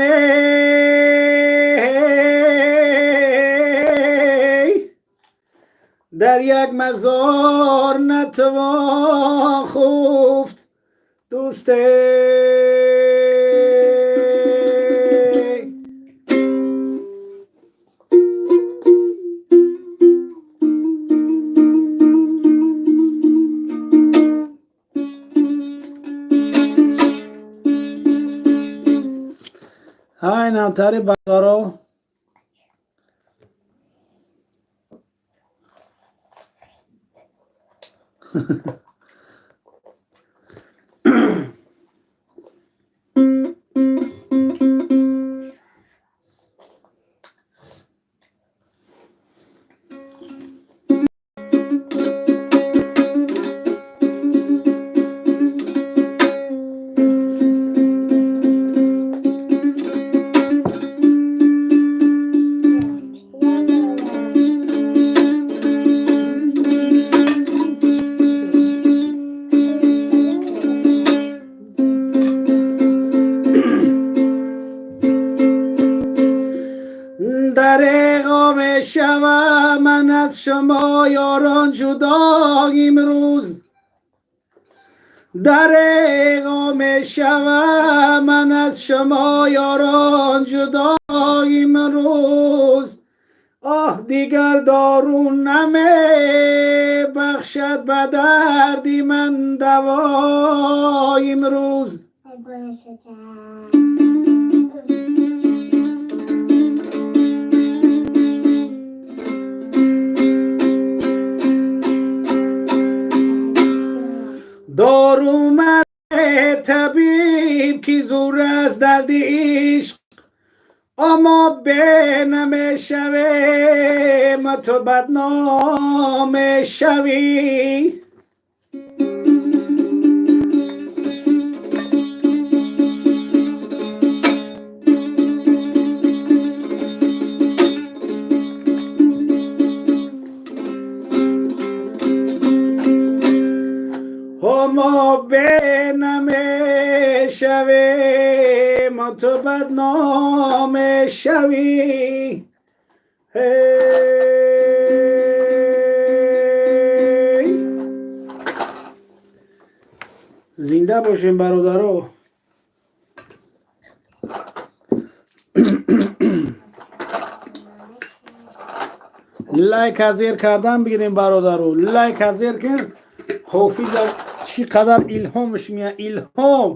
дар як мазор натвон хуфт, дӯсте. Ҳай, намтари бадаро. Мешавам ман аз шумо, ёрон, ҷудо имрӯз. Дареғо мешавам ман аз шумо, ёрон, ҷудо имрӯз. Оҳ, дигар дору намебахшад ба дарди ман даво имрӯз. Дору маде, табиб, ки зур аст дарди ишқ. Омо бе намешавем, ту бадном мешавӣ. Мо бе намешавем, ту бадном мешавӣ. Ҳей! Зинда бошем, бародаро. Лайк азер кардан бигирем, бародаро, лайк азер кун. Ҳофиза чӣ қадар илҳомш мея, илҳом.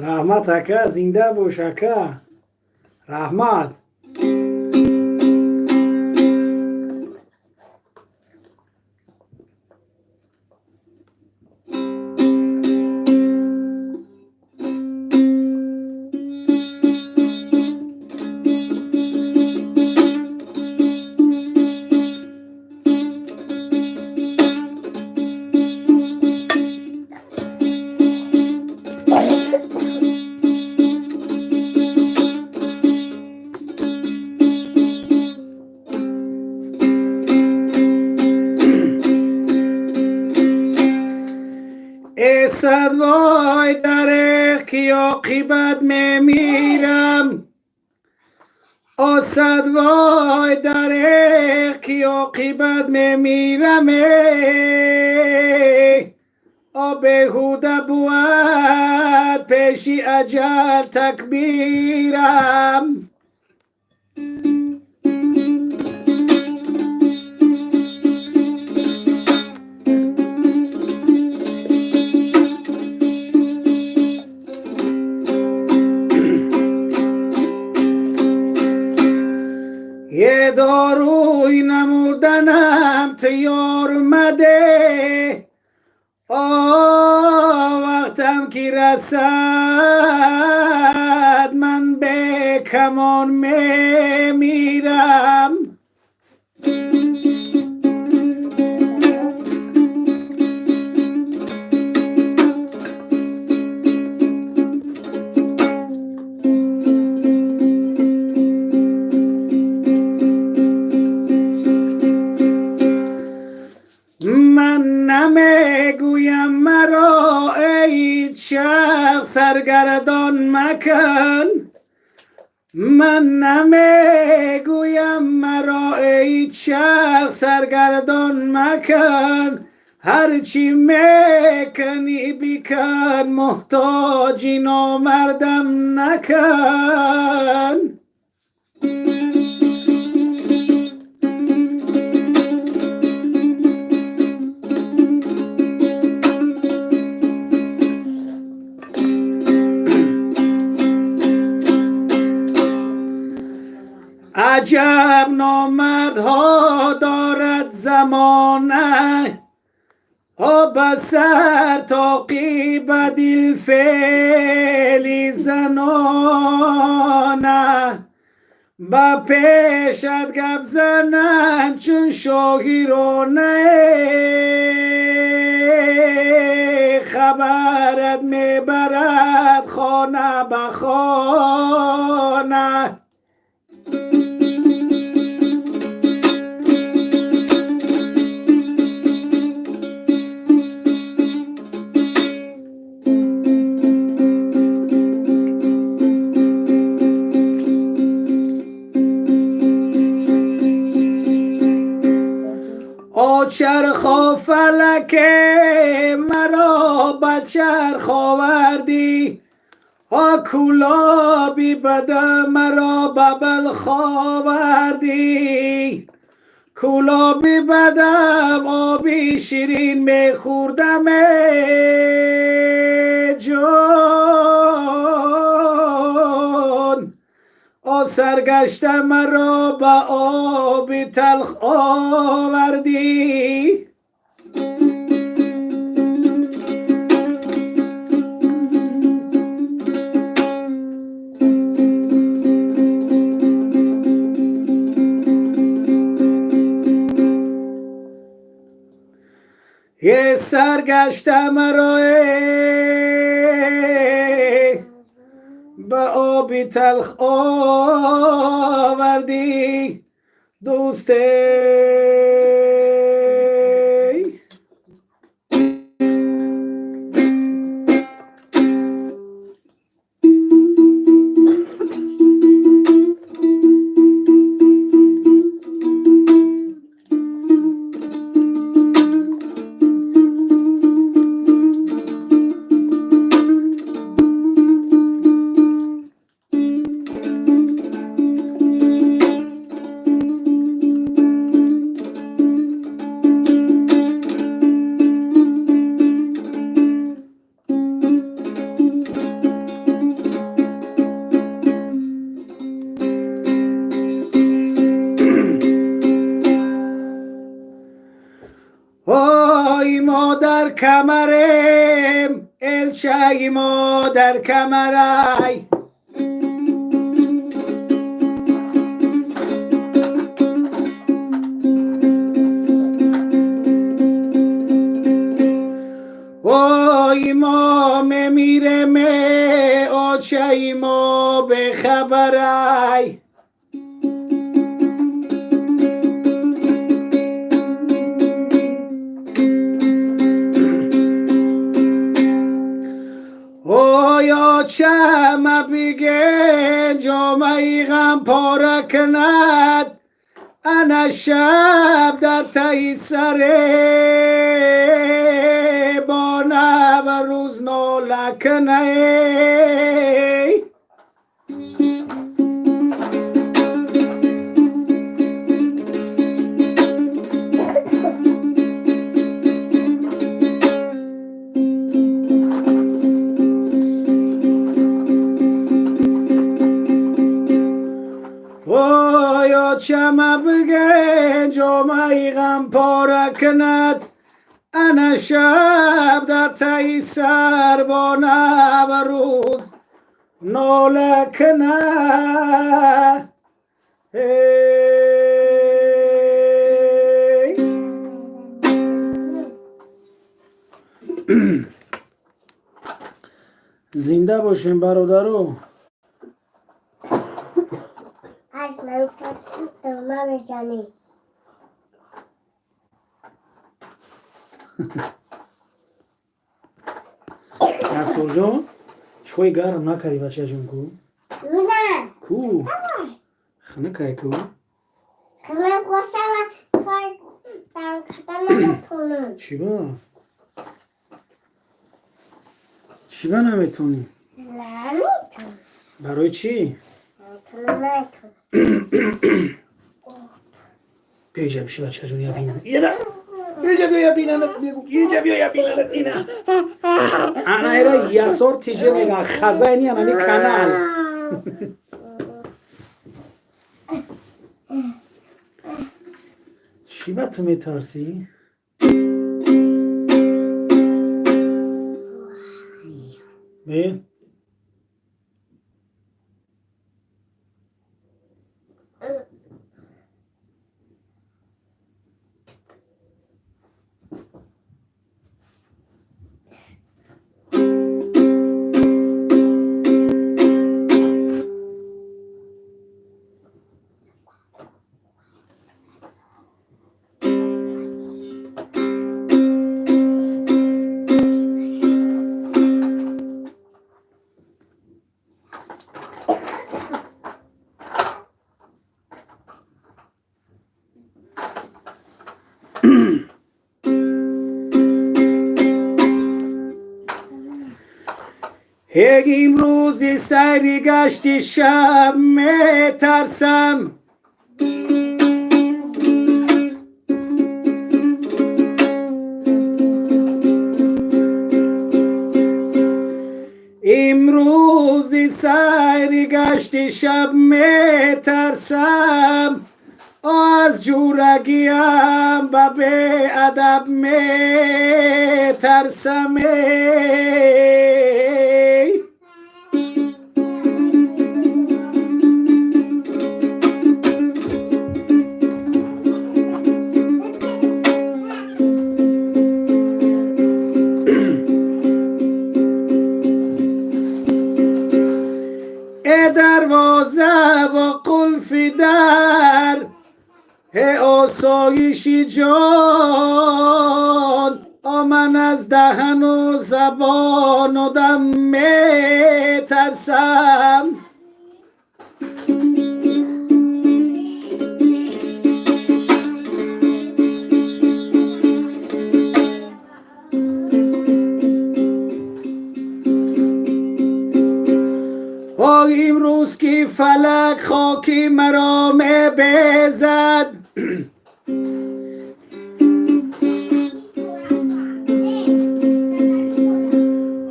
Раҳмат, ака, зинда бош, ака, раҳмат. Эсад вой дареғ, ки оқибат мемирам. Осад вой дареғ, ки оқибат мемирам. О, беҳуда бувад пеши аҷал такбирам. Е дорӯи намурданам тиёр маде. О, вақтам ки расад, ман бекамон мемирам. چرخ سرگردان مکن. من نمیگویم مرا ای چرخ سرگردان مکن، هرچی میکنی بکن، محتاجی نامردم نکن. عجب نامردها دارد زمانه، به سر تاقی بدیل فعلی زنانه. به پیشت گپ زنند چون شاهیرانه، خبرت میبرد خانه به خانه. چرخ و فلک مرا به چرخ آوردی، ها کولابی بده مرا به بلخ آوردی. کولابی بدم آبی شیرین میخوردم جان، آ سرگشته مرا به آب تلخ آوردی. یه سرگشته مرا به آبی تلخ آوردی دوست. وای مادر کمرم الچه مادر کمرای، وای ما میمیرم آچه ما به خبرای. آیا چه بگه جامعه غم پاره کند، انا شب در تای سر بانه و روز ناله کنه. آیا چه بگه جامعه غم پاره کند، انا شب در تای سر بانه و روز ناله کنه. зинда бошем бародаро. Аз ман дома мезанӣ. Ясурҷон, чой гарм накардӣ, бачаҷон, ку? Не. Ку хунукай ку. Хлеб кошава, чой там ката наметонам. Чӣ ба, чӣ ба наметонӣ? Наметонам. Барои чӣ? Наметонам, наметонам. Биё иҷа биши, бачаҷон, я бинам. Ира, иҷа биё, я бинанат, бигу, иҷа биё, я бинанат, ина. Ана ира Ясор тиҷа меган, хазайни анами канал. Чӣ ба ту метарсӣ? Бе? Ҳег имрӯзи сайри гашти шаб метарсам. Имрӯзи сайри гашти шаб метарсам, аз ҷурагиам ба беадаб метарсам, эй. Э дарвоза ва қулфи дар, ҳе осоиши ҷон, оман аз даҳану забону дам метарсам. Ҳо имрӯз ки фалак хоки маро мебезад.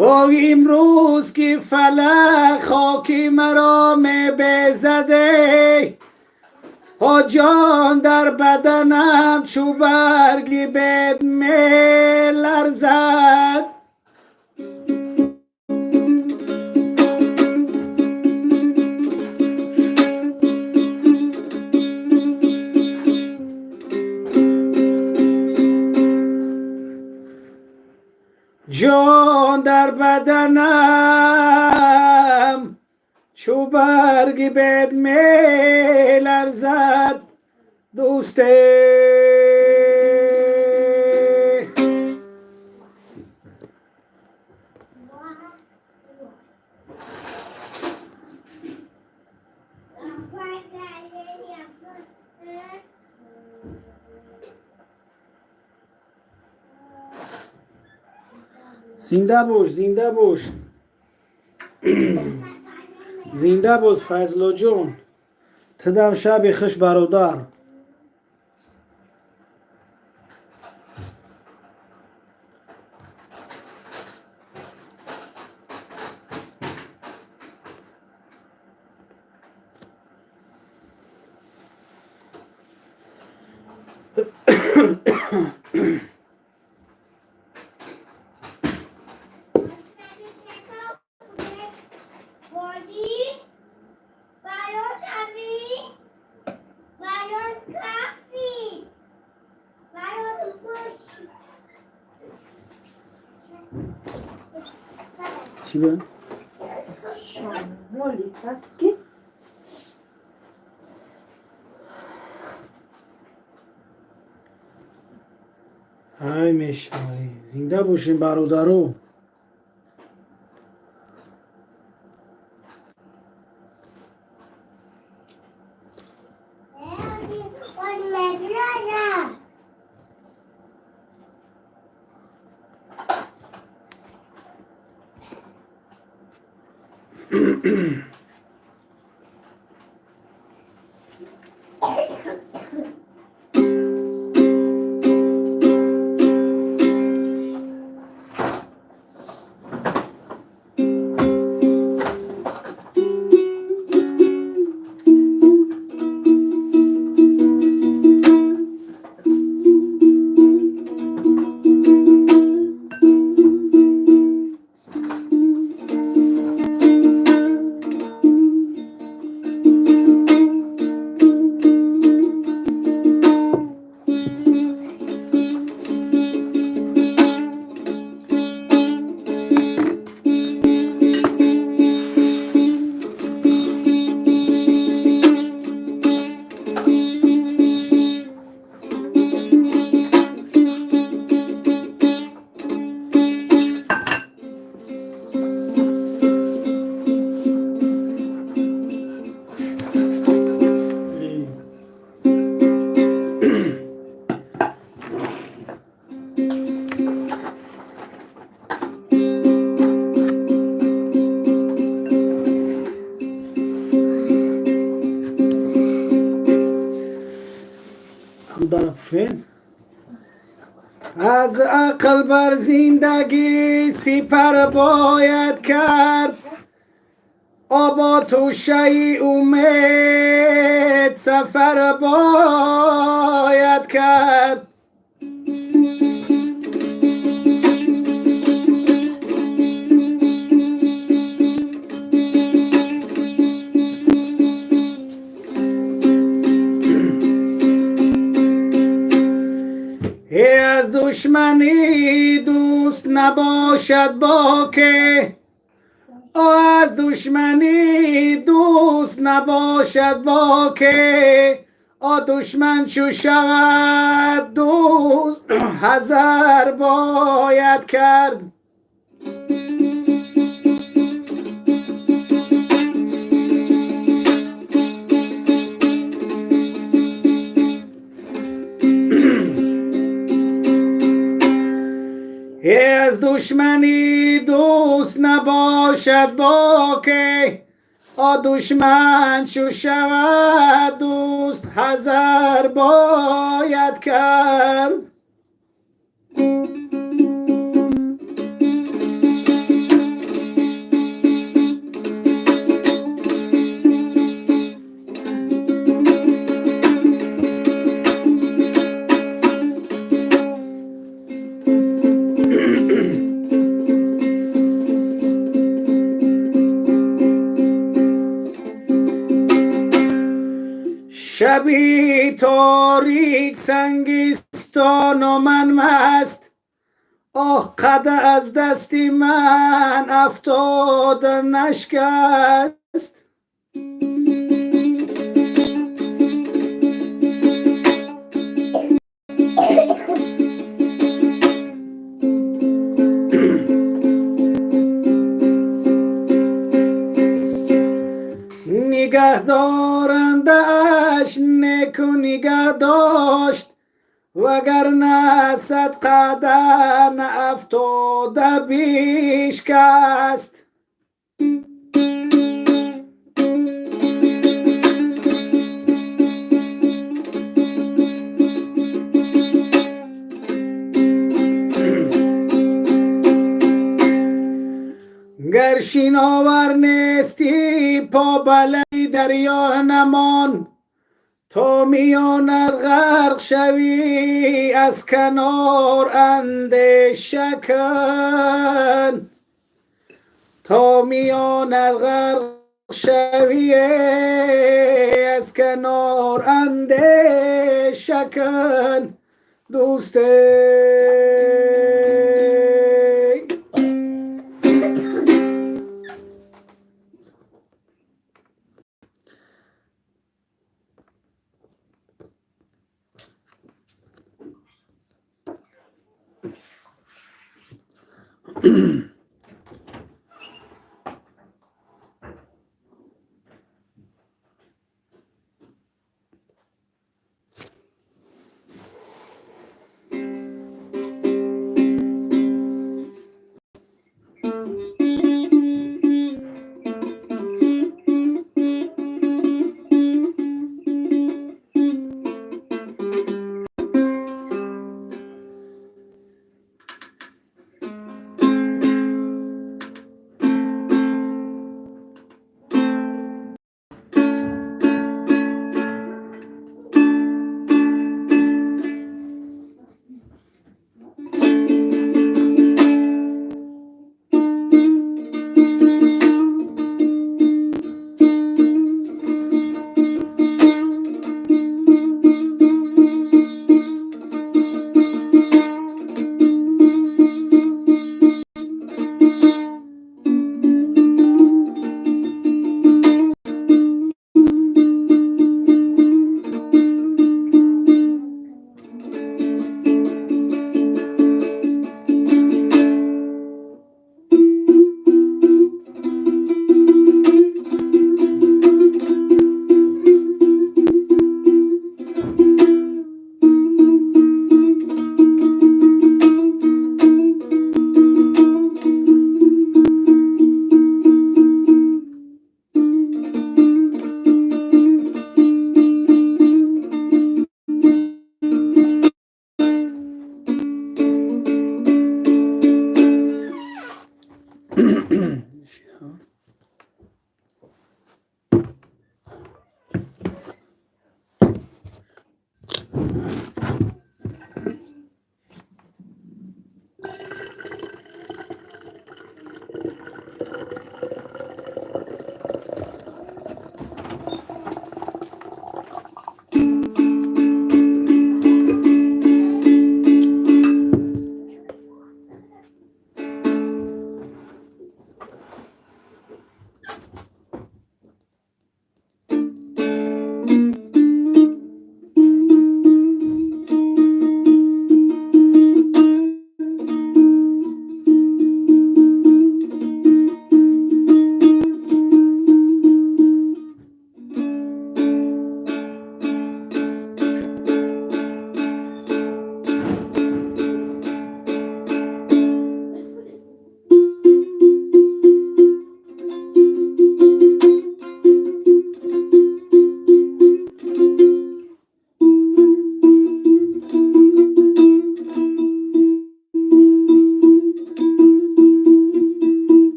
Ҳо имрӯз ки фалак хоки маро мебезаде, ҳо ҷон дар баданам чу барги бед меларзад. Ҷон дар баданам чу барги бед меларзад, дӯсте. Зинда бош, зинда бош, зинда бош, Файзлоҷон, тудам шаби хуш, бародар. Body, balon api, balon coffee, balon bush. Чӣ ба? Шамоли ҳаст ки. Ай мешавай, зинда бошем, бародаро. Пушен. Аз ақл бар зиндагӣ сипар бояд кард, бо тӯшаи умед сафар бояд кард. Аз душманӣ дӯст набошад боке, аз душманӣ дӯст набошад боке, о душман чу шавад дӯст ҳазар бояд кард. Аз душманӣ дӯст набошад боке, о душман чу шавад дӯст ҳазар бояд кард. Шаби торик сангистону ман маст, оҳ, қада аз дасти ман афтода нашкаст. Нигаҳдорандааш неку нигаҳ дошт, вагарна сад қадам наафтода бишкаст. Гар шиновар нестӣ, по балаи дарё намон, то миёнат ғарқ шавӣ, аз канор андеша кун. То миёнат ғарқ шавӣ, аз канор андеша кун, дӯсте.